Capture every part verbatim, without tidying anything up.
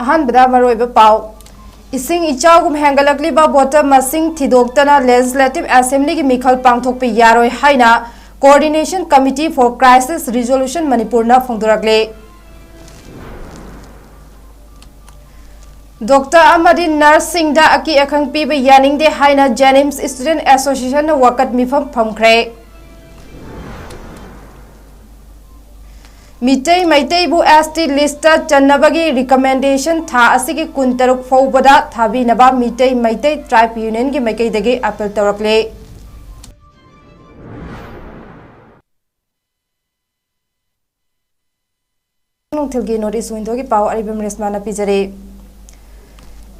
ꯑꯍꯥꯟꯕꯗ ꯃꯔꯨꯑꯣꯏꯕ ꯄꯥꯎ꯫ ꯏꯁꯤꯡ ꯏꯆꯥꯎꯒꯨꯝ ꯍꯦꯟꯒꯠꯂꯛꯂꯤꯕ ꯕꯣꯇꯔ ꯃꯁꯤꯡ ꯊꯤꯗꯣꯛꯇꯅ Legislative Assemblyꯒꯤ ꯃꯤꯈꯜ ꯄꯥꯡꯊꯣꯛꯄ ꯌꯥꯔꯣꯏ ꯍꯥꯏꯅ Coordination Committee for Crisis Resolution ꯃꯅꯤꯄꯨꯔꯅ ꯐꯣꯡꯗꯣꯔꯛꯂꯤ꯫ ꯗꯣꯛꯇꯔ ꯑꯃꯗꯤ ꯅꯔꯁꯁꯤꯡꯗ ꯑꯀꯤ ꯑꯈꯪ ꯄꯤꯕ ꯌꯥꯅꯤꯡꯗꯦ ꯍꯥꯏꯅ JNIMS Student Associationꯅ ꯋꯥꯀꯠ ꯃꯤꯐꯝ ꯐꯝꯈ꯭ꯔꯦ꯫ ꯃꯤꯇꯩ ꯃꯩꯇꯩꯕꯨ ST listꯇ ꯆꯟꯅꯕꯒꯤ recommendation ꯊꯥ ꯑꯁꯤꯒꯤ ꯀꯨꯟꯇꯔꯨꯛ ꯐꯥꯎꯕꯗ ꯊꯥꯕꯤꯅꯕ ꯃꯤꯇꯩ ꯃꯩꯇꯩ Tribe Unionꯒꯤ ꯃꯥꯏꯀꯩꯗꯒꯤ appeal ꯇꯧꯔꯛꯂꯦ꯫ ꯅꯨꯡꯊꯤꯜꯒꯤ North East Windowꯒꯤ ꯄꯥꯎ ꯑꯔꯤꯕꯝ ꯔꯦꯁꯃꯥꯅ ꯄꯤꯖꯔꯤ꯫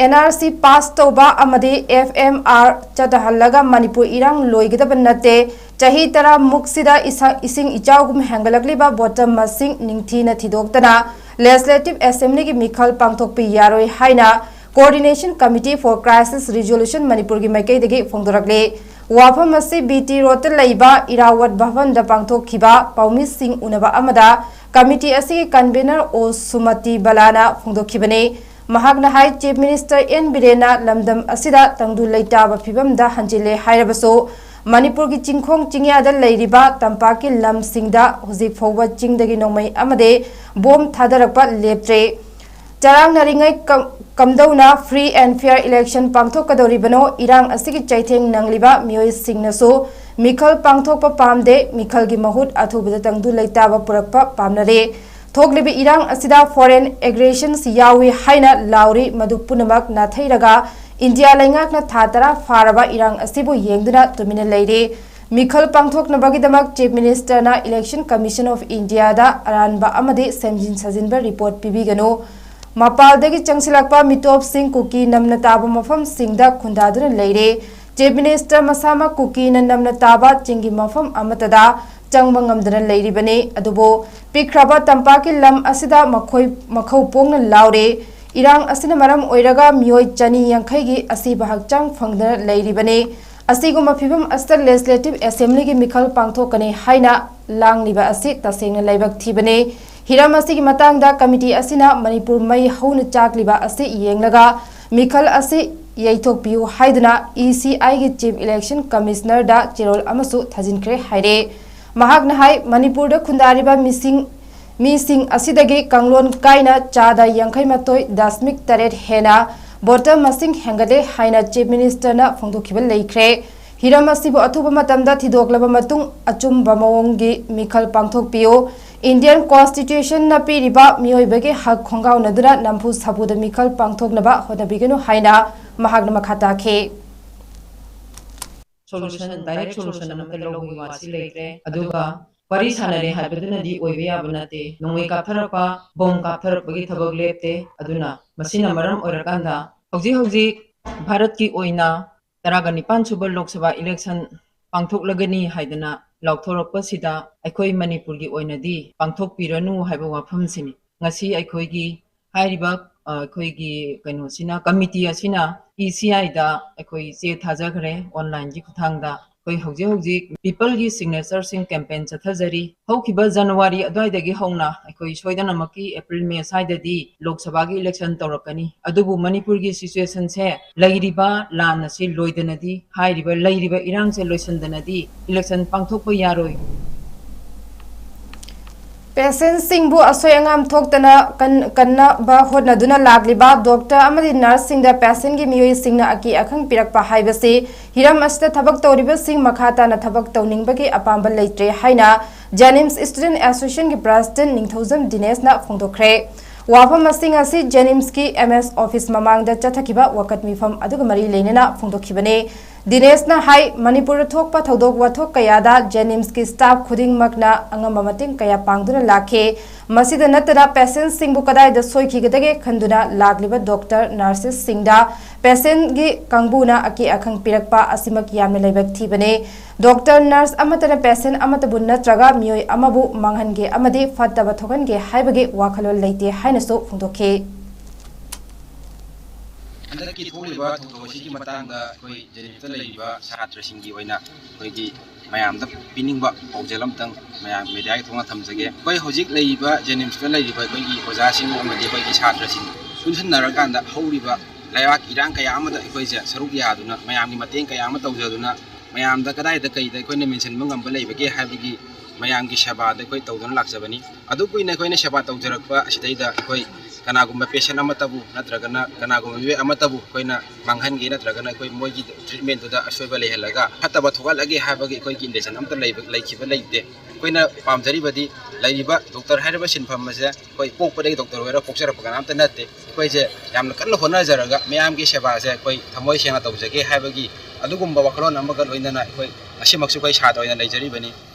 NRC pass ꯇꯧꯕ ꯑꯃꯗꯤ FMR ꯆꯠꯊꯍꯜꯂꯒ ꯃꯅꯤꯄꯨꯔ ꯏꯔꯥꯡ ꯂꯣꯏꯒꯗꯕ ꯅꯠꯇꯦ꯫ ꯆꯍꯤ ꯇꯔꯥꯃꯨꯛꯁꯤꯗ ꯏꯁ-, ꯏꯁꯤꯡ ꯏꯆꯥꯎꯒꯨꯝ ꯍꯦꯟꯒꯠꯂꯛꯂꯤꯕ ꯕꯣꯇꯔ ꯃꯁꯤꯡ ꯅꯤꯡꯊꯤꯅ ꯊꯤꯗꯣꯛꯇꯅ Legislative Assemblyꯒꯤ ꯃꯤꯈꯜ ꯄꯥꯡꯊꯣꯛꯄ ꯌꯥꯔꯣꯏ ꯍꯥꯏꯅ Coordination Committee for Crisis Resolution ꯃꯅꯤꯄꯨꯔꯒꯤ ꯃꯥꯏꯀꯩꯗꯒꯤ ꯐꯣꯡꯗꯣꯔꯛꯂꯤ꯫ ꯋꯥꯐꯝ ꯑꯁꯤ BT Roadꯇ ꯂꯩꯕ ꯏꯔꯥꯋꯠ ꯚꯕꯟꯗ ꯄꯥꯡꯊꯣꯛꯈꯤꯕ ꯄꯥꯎꯃꯤꯁꯤꯡ ꯎꯅꯕ ꯑꯃꯗ committee ꯑꯁꯤꯒꯤ convener ꯑꯣ ꯁꯨꯃꯇꯤ ꯕꯂꯥꯅ ꯐꯣꯡꯗꯣꯛꯈꯤꯕꯅꯤ꯫ ꯃꯍꯥꯛꯅ ꯍꯥꯏ, Chief Minister N ꯕꯤꯔꯦꯟꯅ ꯂꯝꯗꯝ ꯑꯁꯤꯗ ꯇꯪꯗꯨ ꯂꯩꯇꯥꯕ ꯐꯤꯕꯝꯗ ꯍꯟꯖꯤꯜꯂꯦ ꯍꯥꯏꯔꯕꯁꯨ, ꯃꯅꯤꯄꯨꯔꯒꯤ ꯆꯤꯡꯈꯣꯡ ꯆꯤꯡꯌꯥꯗ ꯂꯩꯔꯤꯕ ꯇꯝꯄꯥꯛꯀꯤ ꯂꯝꯁꯤꯡꯗ ꯍꯧꯖꯤꯛ ꯐꯥꯎꯕ ꯆꯤꯡꯗꯒꯤ ꯅꯣꯡꯃꯩ ꯑꯃꯗꯤ ꯕꯣꯝ ꯊꯥꯗꯔꯛꯄ ꯂꯦꯞꯇ꯭ꯔꯤ꯫ ꯆꯔꯥꯡꯅꯔꯤꯉꯩ ꯀꯝ-, ꯀꯝꯗꯧꯅ free and fair election ꯄꯥꯡꯊꯣꯛꯀꯗꯧꯔꯤꯕꯅꯣ? ꯏꯔꯥꯡ ꯑꯁꯤꯒꯤ ꯆꯩꯊꯦꯡ ꯅꯪꯂꯤꯕ ꯃꯤꯑꯣꯏꯁꯤꯡꯅꯁꯨ ꯃꯤꯈꯜ ꯄꯥꯡꯊꯣꯛꯄ ꯄꯥꯝꯗꯦ꯫ ꯃꯤꯈꯜꯒꯤ ꯃꯍꯨꯠ ꯑꯊꯨꯕꯗ ꯇꯪꯗꯨ ꯂꯩꯇꯥꯕ ꯄꯨꯔꯛꯄ ꯄꯥꯝꯅꯔꯦ꯫ ꯊꯣꯛꯂꯤꯕ ꯏꯔꯥꯡ ꯑꯁꯤꯗ foreign aggressions ꯌꯥꯎꯏ ꯍꯥꯏꯅ ꯂꯥꯎꯔꯤ꯫ ꯃꯗꯨ ꯄꯨꯝꯅꯃꯛ ꯅꯥꯊꯩꯔꯒ ꯏꯟꯗꯤꯌꯥ ꯂꯩꯉꯥꯛꯅ ꯊꯥ ꯇꯔꯥ ꯐꯥꯔꯕ ꯏꯔꯥꯡ ꯑꯁꯤꯕꯨ ꯌꯦꯡꯗꯨꯅ ꯇꯨꯃꯤꯟꯅ ꯂꯩꯔꯤ꯫ ꯃꯤꯈꯜ ꯄꯥꯡꯊꯣꯛꯅꯕꯒꯤꯗꯃꯛ Chief Ministerꯅ Election Commission of Indiaꯗ ꯑꯔꯥꯟꯕ ꯑꯃꯗꯤ ꯁꯦꯝꯖꯤꯟ ꯁꯥꯖꯤꯟꯕ report ꯄꯤꯕꯤꯒꯅꯨ꯫ ꯃꯄꯥꯜꯗꯒꯤ ꯆꯪꯁꯤꯜꯂꯛꯄ ꯃꯤꯇꯣꯞꯁꯤꯡ ꯀꯨꯀꯤ ꯅꯝꯅ ꯇꯥꯕ ꯃꯐꯝꯁꯤꯡꯗ ꯈꯨꯟꯗꯥꯗꯨꯅ ꯂꯩꯔꯦ꯫ Chief Minister ꯃꯁꯥꯃꯛ ꯀꯨꯀꯤꯅ ꯅꯝꯅ ꯇꯥꯕ ꯆꯤꯡꯒꯤ ꯃꯐꯝ ꯑꯃꯠꯇꯗ ꯆꯪꯕ ꯉꯝꯗꯅ ꯂꯩꯔꯤꯕꯅꯤ꯫ ꯑꯗꯨꯕꯨ ꯄꯤꯛꯈ꯭ꯔꯕ ꯇꯝꯄꯥꯛꯀꯤ ꯂꯝ ꯑꯁꯤꯗ ꯃꯈꯣꯏ ꯃꯈꯧ ꯄꯣꯡꯅ ꯂꯥꯎꯔꯦ꯫ ꯏꯔꯥꯡ ꯑꯁꯤꯅ ꯃꯔꯝ ꯑꯣꯏꯔꯒ ꯃꯤꯑꯣꯏ ꯆꯅꯤ ꯌꯥꯡꯈꯩꯒꯤ ꯑꯁꯤꯕ ꯍꯛꯆꯥꯡ ꯐꯪꯗꯅ ꯂꯩꯔꯤꯕꯅꯤ꯫ ꯑꯁꯤꯒꯨꯝꯕ ꯐꯤꯕꯝ ꯑꯁꯤꯗ Legislative Assemblyꯒꯤ ꯃꯤꯈꯜ ꯄꯥꯡꯊꯣꯛꯀꯅꯤ ꯍꯥꯏꯅ ꯂꯥꯡꯂꯤꯕ ꯑꯁꯤ ꯇꯁꯦꯡꯅ ꯂꯥꯏꯕꯛ ꯊꯤꯕꯅꯤ꯫ ꯍꯤꯔꯝ ꯑꯁꯤꯒꯤ ꯃꯇꯥꯡꯗ ꯀꯃꯤꯇꯤ ꯑꯁꯤꯅ ꯃꯅꯤꯄꯨꯔ ꯃꯩ ꯍꯧꯅ ꯆꯥꯛꯂꯤꯕ ꯑꯁꯤ ꯌꯦꯡꯂꯒ ꯃꯤꯈꯜ ꯑꯁꯤ ꯌꯩꯊꯣꯛꯄꯤꯌꯨ ꯍꯥꯏꯗꯨꯅ ꯏ ꯁꯤ ꯑꯥꯏꯒꯤ Chief Election Commissionerꯗ ꯆꯦꯔꯣꯜ ꯑꯃꯁꯨ ꯊꯥꯖꯤꯟꯈ꯭ꯔꯦ ꯍꯥꯏꯔꯦ꯫ ꯃꯍꯥꯛꯅ ꯍꯥꯏ, ꯃꯅꯤꯄꯨꯔꯗ ꯈꯨꯟꯗꯥꯔꯤꯕ ꯃꯤꯁꯤꯡ, ꯃꯤꯁꯤꯡ ꯑꯁꯤꯗꯒꯤ ꯀꯥꯡꯂꯣꯟ ꯀꯥꯏꯅ ꯆꯥꯗ ꯌꯥꯡꯈꯩ ꯃꯥꯊꯣꯏ ꯗꯁꯃꯤꯛ ꯇꯔꯦꯠ ꯍꯦꯟꯅ voter ꯃꯁꯤꯡ ꯍꯦꯟꯒꯠꯂꯦ ꯍꯥꯏꯅ Chief Ministerꯅ ꯐꯣꯡꯗꯣꯛꯈꯤꯕ ꯂꯩꯈ꯭ꯔꯦ꯫ ꯍꯤꯔꯝ ꯑꯁꯤꯕꯨ ꯑꯊꯨꯕ ꯃꯇꯝꯗ ꯊꯤꯗꯣꯛꯂꯕ ꯃꯇꯨꯡ ꯑꯆꯨꯝꯕ ꯃꯑꯣꯡꯒꯤ ꯃꯤꯈꯜ ꯄꯥꯡꯊꯣꯛꯄꯤꯌꯨ꯫ Indian Constitutionꯅ ꯄꯤꯔꯤꯕ ꯃꯤꯑꯣꯏꯕꯒꯤ ꯍꯛ ꯈꯣꯡꯒꯥꯎꯅꯗꯨꯅ ꯅꯝꯐꯨ ꯁꯥꯐꯨꯗ ꯃꯤꯈꯜ ꯄꯥꯡꯊꯣꯛꯅꯕ ꯍꯣꯠꯅꯕꯤꯒꯅꯨ ꯍꯥꯏꯅ ꯃꯍꯥꯛꯅ ꯃꯈꯥ ꯇꯥꯈꯤ꯫ Solution, direct solution ꯑꯃꯠꯇ ꯂꯧꯕꯒꯤ ꯋꯥꯁꯤ ꯂꯩꯇ꯭ꯔꯦ꯫ ꯑꯗꯨꯒ ꯋꯥꯔꯤ ꯁꯥꯟꯅꯔꯦ ꯍꯥꯏꯕꯗꯨꯅꯗꯤ ꯑꯣꯏꯕ ꯌꯥꯕ ꯅꯠꯇꯦ꯫ ꯅꯣꯡꯃꯩ ꯀꯥꯞꯊꯔꯛꯄ, ꯕꯣꯝ ꯀꯥꯞꯊꯔꯛꯄꯒꯤ ꯊꯕꯛ ꯂꯦꯞꯇꯦ꯫ ꯑꯗꯨꯅ ꯃꯁꯤꯅ ꯃꯔꯝ ꯑꯣꯏꯔꯀꯥꯟꯗ ꯍꯧꯖꯤꯛ ꯍꯧꯖꯤꯛ ꯚꯥꯔꯠꯀꯤ ꯑꯣꯏꯅ ꯇꯔꯥꯒ ꯅꯤꯄꯥꯟ ꯁꯨꯕ ꯂꯣꯛ ꯁꯚꯥ election ꯄꯥꯡꯊꯣꯛꯂꯒꯅꯤ ꯍꯥꯏꯗꯅ ꯂꯥꯎꯊꯣꯔꯛꯄꯁꯤꯗ ꯑꯩꯈꯣꯏ ꯃꯅꯤꯄꯨꯔꯒꯤ ꯑꯣꯏꯅꯗꯤ ꯄꯥꯡꯊꯣꯛꯄꯤꯔꯅꯨ ꯍꯥꯏꯕ ꯋꯥꯐꯝꯁꯤꯅꯤ꯫ ꯉꯁꯤ ꯑꯩꯈꯣꯏꯒꯤ ꯍꯥꯏꯔꯤꯕ, ꯑ, ꯑꯩꯈꯣꯏꯒꯤ ꯀꯩꯅꯣꯁꯤꯅ, ꯀꯃꯤꯇꯤ ꯑꯁꯤꯅ ꯏ ꯁꯤ ꯑꯥꯏꯗ ꯑꯩꯈꯣꯏ ꯆꯦ ꯊꯥꯖꯈ꯭ꯔꯦ online-ꯒꯤ ꯈꯨꯠꯊꯥꯡꯗ꯫ ꯑꯩꯈꯣꯏ ꯍꯧꯖꯤꯛ ꯍꯧꯖꯤꯛ peopleꯒꯤ signature-ꯁꯤꯡ campaign ꯆꯠꯊꯖꯔꯤ꯫ ꯍꯧꯈꯤꯕ January ꯑꯗꯨꯋꯥꯏꯗꯒꯤ ꯍꯧꯅ ꯑꯩꯈꯣꯏ ꯁꯣꯏꯗꯅꯃꯛꯀꯤ April May ꯁ꯭ꯋꯥꯏꯗꯗꯤ ꯂꯣꯛ ꯁꯚꯥꯒꯤ election ꯇꯧꯔꯛꯀꯅꯤ꯫ ꯑꯗꯨꯕꯨ ꯃꯅꯤꯄꯨꯔꯒꯤ situation-ꯁꯦ ꯂꯩꯔꯤꯕ ꯂꯥꯟ ꯑꯁꯤ ꯂꯣꯏꯗꯅꯗꯤ, ꯍꯥꯏꯔꯤꯕ ꯂꯩꯔꯤꯕ ꯏꯔꯥꯡꯁꯦ ꯂꯣꯏꯁꯤꯟꯗꯅꯗꯤ election ꯄꯥꯡꯊꯣꯛꯄ ꯌꯥꯔꯣꯏ꯫ Patientꯁꯤꯡꯕꯨ ꯑꯁꯣꯏ ꯑꯉꯥꯝ ꯊꯣꯛꯇꯅ ꯀꯟ-, ꯀꯟꯅꯕ ꯍꯣꯠꯅꯗꯨꯅ ꯂꯥꯛꯂꯤꯕ doctor ꯑꯃꯗꯤ nurseꯁꯤꯡꯗ patientꯒꯤ ꯃꯤꯑꯣꯏꯁꯤꯡꯅ ꯑꯀꯤ ꯑꯈꯪ ꯄꯤꯔꯛꯄ ꯍꯥꯏꯕꯁꯤ ꯍꯤꯔꯝ ꯑꯁꯤꯗ ꯊꯕꯛ ꯇꯧꯔꯤꯕꯁꯤꯡ ꯃꯈꯥ ꯇꯥꯅ ꯊꯕꯛ ꯇꯧꯅꯤꯡꯕꯒꯤ ꯑꯄꯥꯝꯕ ꯂꯩꯇ꯭ꯔꯦ ꯍꯥꯏꯅ JNIMS Student Associationꯒꯤ President ꯅꯤꯡꯊꯧꯖꯝ ꯗꯤꯅꯦꯁꯅ ꯐꯣꯡꯗꯣꯛꯈ꯭ꯔꯦ꯫ ꯋꯥꯐꯝꯁꯤꯡ ꯑꯁꯤ JNIMSꯀꯤ M S office ꯃꯃꯥꯡꯗ ꯆꯠꯊꯈꯤꯕ ꯋꯥꯀꯠ ꯃꯤꯐꯝ ꯑꯗꯨꯒ ꯃꯔꯤ ꯂꯩꯅꯅ ꯐꯣꯡꯗꯣꯛꯈꯤꯕꯅꯤ꯫ ꯗꯤꯅꯦꯁꯅ ꯍꯥꯏ, ꯃꯅꯤꯄꯨꯔꯗ ꯊꯣꯛꯄ ꯊꯧꯗꯣꯛ ꯋꯥꯊꯣꯛ ꯀꯌꯥꯗ JNIMSꯀꯤ staff ꯈꯨꯗꯤꯡꯃꯛꯅ ꯑꯉꯝꯕ ꯃꯇꯦꯡ ꯀꯌꯥ ꯄꯥꯡꯗꯨꯅ ꯂꯥꯛꯈꯤ꯫ ꯃꯁꯤꯗ ꯅꯠꯇꯅ patientꯁꯤꯡꯕꯨ ꯀꯗꯥꯏꯗ ꯁꯣꯏꯈꯤꯒꯗꯒꯦ ꯈꯟꯗꯨꯅ ꯂꯥꯛꯂꯤꯕ doctor, nurses-ꯁꯤꯡꯗ patientꯒꯤ ꯀꯥꯡꯕꯨꯅ ꯑꯀꯤ ꯑꯈꯪ ꯄꯤꯔꯛꯄ ꯑꯁꯤꯃꯛ ꯌꯥꯝꯅ ꯂꯥꯏꯕꯛ ꯊꯤꯕꯅꯤ꯫ Doctor, nurse ꯑꯃꯠꯇꯅ patient ꯑꯃꯠꯇꯕꯨ ꯅꯠꯇ꯭ꯔꯒ ꯃꯤꯑꯣꯏ ꯑꯃꯕꯨ ꯃꯥꯡꯍꯟꯒꯦ ꯑꯃꯗꯤ ꯐꯠꯇꯕ ꯊꯣꯛꯍꯟꯒꯦ ꯍꯥꯏꯕꯒꯤ ꯋꯥꯈꯜꯂꯣꯟ ꯂꯩꯇꯦ ꯍꯥꯏꯅꯁꯨ ꯐꯣꯡꯗꯣꯛꯈꯤ꯫ ꯍꯟꯗꯛꯀꯤ ꯊꯣꯛꯂꯤꯕ ꯊꯧꯗꯣꯛ ꯑꯁꯤꯒꯤ ꯃꯇꯥꯡꯗ ꯑꯩꯈꯣꯏ ꯖꯦꯅꯤꯝꯁꯇ ꯂꯩꯔꯤꯕ ꯁꯥꯇ꯭ꯔꯁꯤꯡꯒꯤ ꯑꯣꯏꯅ ꯑꯩꯈꯣꯏꯒꯤ ꯃꯌꯥꯝꯗ ꯄꯤꯅꯤꯡꯕ ꯄꯥꯎꯖꯦꯜ ꯑꯃꯇꯪ ꯃꯌꯥꯝ ꯃꯦꯗꯤꯌꯥꯒꯤ ꯊꯣꯡꯅ ꯊꯝꯖꯒꯦ꯫ ꯑꯩꯈꯣꯏ ꯍꯧꯖꯤꯛ ꯂꯩꯔꯤꯕ ꯖꯦꯅꯤꯝꯁꯇ ꯂꯩꯔꯤꯕ ꯑꯩꯈꯣꯏꯒꯤ ꯑꯣꯖꯥꯁꯤꯡ ꯑꯃꯗꯤ ꯑꯩꯈꯣꯏꯒꯤ ꯁꯥꯇ꯭ꯔꯁꯤꯡ ꯄꯨꯟꯁꯤꯟꯅꯔꯀꯥꯟꯗ ꯍꯧꯔꯤꯕ ꯂꯩꯕꯥꯛ ꯏꯔꯥꯡ ꯀꯌꯥ ꯑꯃꯗ ꯑꯩꯈꯣꯏꯁꯦ ꯁꯔꯨꯛ ꯌꯥꯗꯨꯅ, ꯃꯌꯥꯝꯒꯤ ꯃꯇꯦꯡ ꯀꯌꯥ ꯑꯃ ꯇꯧꯖꯗꯨꯅ, ꯃꯌꯥꯝꯗ ꯀꯗꯥꯏꯗ ꯀꯩꯗ ꯑꯩꯈꯣꯏꯅ ꯃꯦꯟꯁꯤꯟꯕ ꯉꯝꯕ ꯂꯩꯕꯒꯦ ꯍꯥꯏꯕꯒꯤ ꯃꯌꯥꯝꯒꯤ ꯁꯦꯕꯥꯗ ꯑꯩꯈꯣꯏ ꯇꯧꯗꯨꯅ ꯂꯥꯛꯆꯕꯅꯤ꯫ ꯑꯗꯨ ꯀꯨꯏꯅ ꯑꯩꯈꯣꯏꯅ ꯁꯦꯕꯥ ꯇꯧꯖꯔꯛꯄ ꯑꯁꯤꯗꯩꯗ ꯑꯩꯈꯣꯏ ꯀꯅꯥꯒꯨꯝꯕ ꯄꯦꯁꯦꯟ ꯑꯃꯠꯇꯕꯨ ꯅꯠꯇ꯭ꯔꯒꯅ ꯀꯅꯥꯒꯨꯝꯕ ꯃꯤꯑꯣꯏ ꯑꯃꯠꯇꯕꯨ ꯑꯩꯈꯣꯏꯅ ꯃꯥꯡꯍꯟꯒꯦ ꯅꯠꯇ꯭ꯔꯒꯅ ꯑꯩꯈꯣꯏ ꯃꯣꯏꯒꯤ ꯇ꯭ꯔꯤꯠꯃꯦꯟꯗꯨꯗ ꯑꯁꯣꯏꯕ ꯂꯩꯍꯜꯂꯒ ꯐꯠꯇꯕ ꯊꯣꯛꯍꯜꯂꯒꯦ ꯍꯥꯏꯕꯒꯤ ꯑꯩꯈꯣꯏꯒꯤ ꯏꯟꯇꯦꯟꯁꯟ ꯑꯃꯠꯇ ꯂꯩꯕ, ꯂꯩꯈꯤꯕ ꯂꯩꯇꯦ꯫ ꯑꯩꯈꯣꯏꯅ ꯄꯥꯝꯖꯔꯤꯕꯗꯤ ꯂꯩꯔꯤꯕ ꯗꯣꯛꯇꯔ ꯍꯥꯏꯔꯤꯕ ꯁꯤꯟꯐꯝ ꯑꯁꯦ ꯑꯩꯈꯣꯏ ꯄꯣꯛꯄꯗꯒꯤ ꯗꯣꯛꯇꯔ ꯑꯣꯏꯔꯒ ꯄꯣꯛꯆꯔꯛꯄ ꯀꯅꯥꯝꯇ ꯅꯠꯇꯦ꯫ ꯑꯩꯈꯣꯏꯁꯦ ꯌꯥꯝꯅ ꯀꯟꯅ ꯍꯣꯠꯅꯖꯔꯒ ꯃꯌꯥꯝꯒꯤ ꯁꯦꯕꯥꯁꯦ ꯑꯩꯈꯣꯏ ꯊꯃꯣꯏ ꯁꯦꯡꯅ ꯇꯧꯖꯒꯦ ꯍꯥꯏꯕꯒꯤ ꯑꯗꯨꯒꯨꯝꯕ ꯋꯥꯈꯜꯂꯣꯟ ꯑꯃꯒ ꯂꯣꯏꯅꯅ ꯑꯩꯈꯣꯏ ꯉꯁꯤꯃꯛꯁꯨ ꯑꯩꯈꯣꯏ ꯁꯥꯇ꯭ꯔ ꯑꯣꯏꯅ ꯂꯩꯖꯔꯤꯕꯅꯤ꯫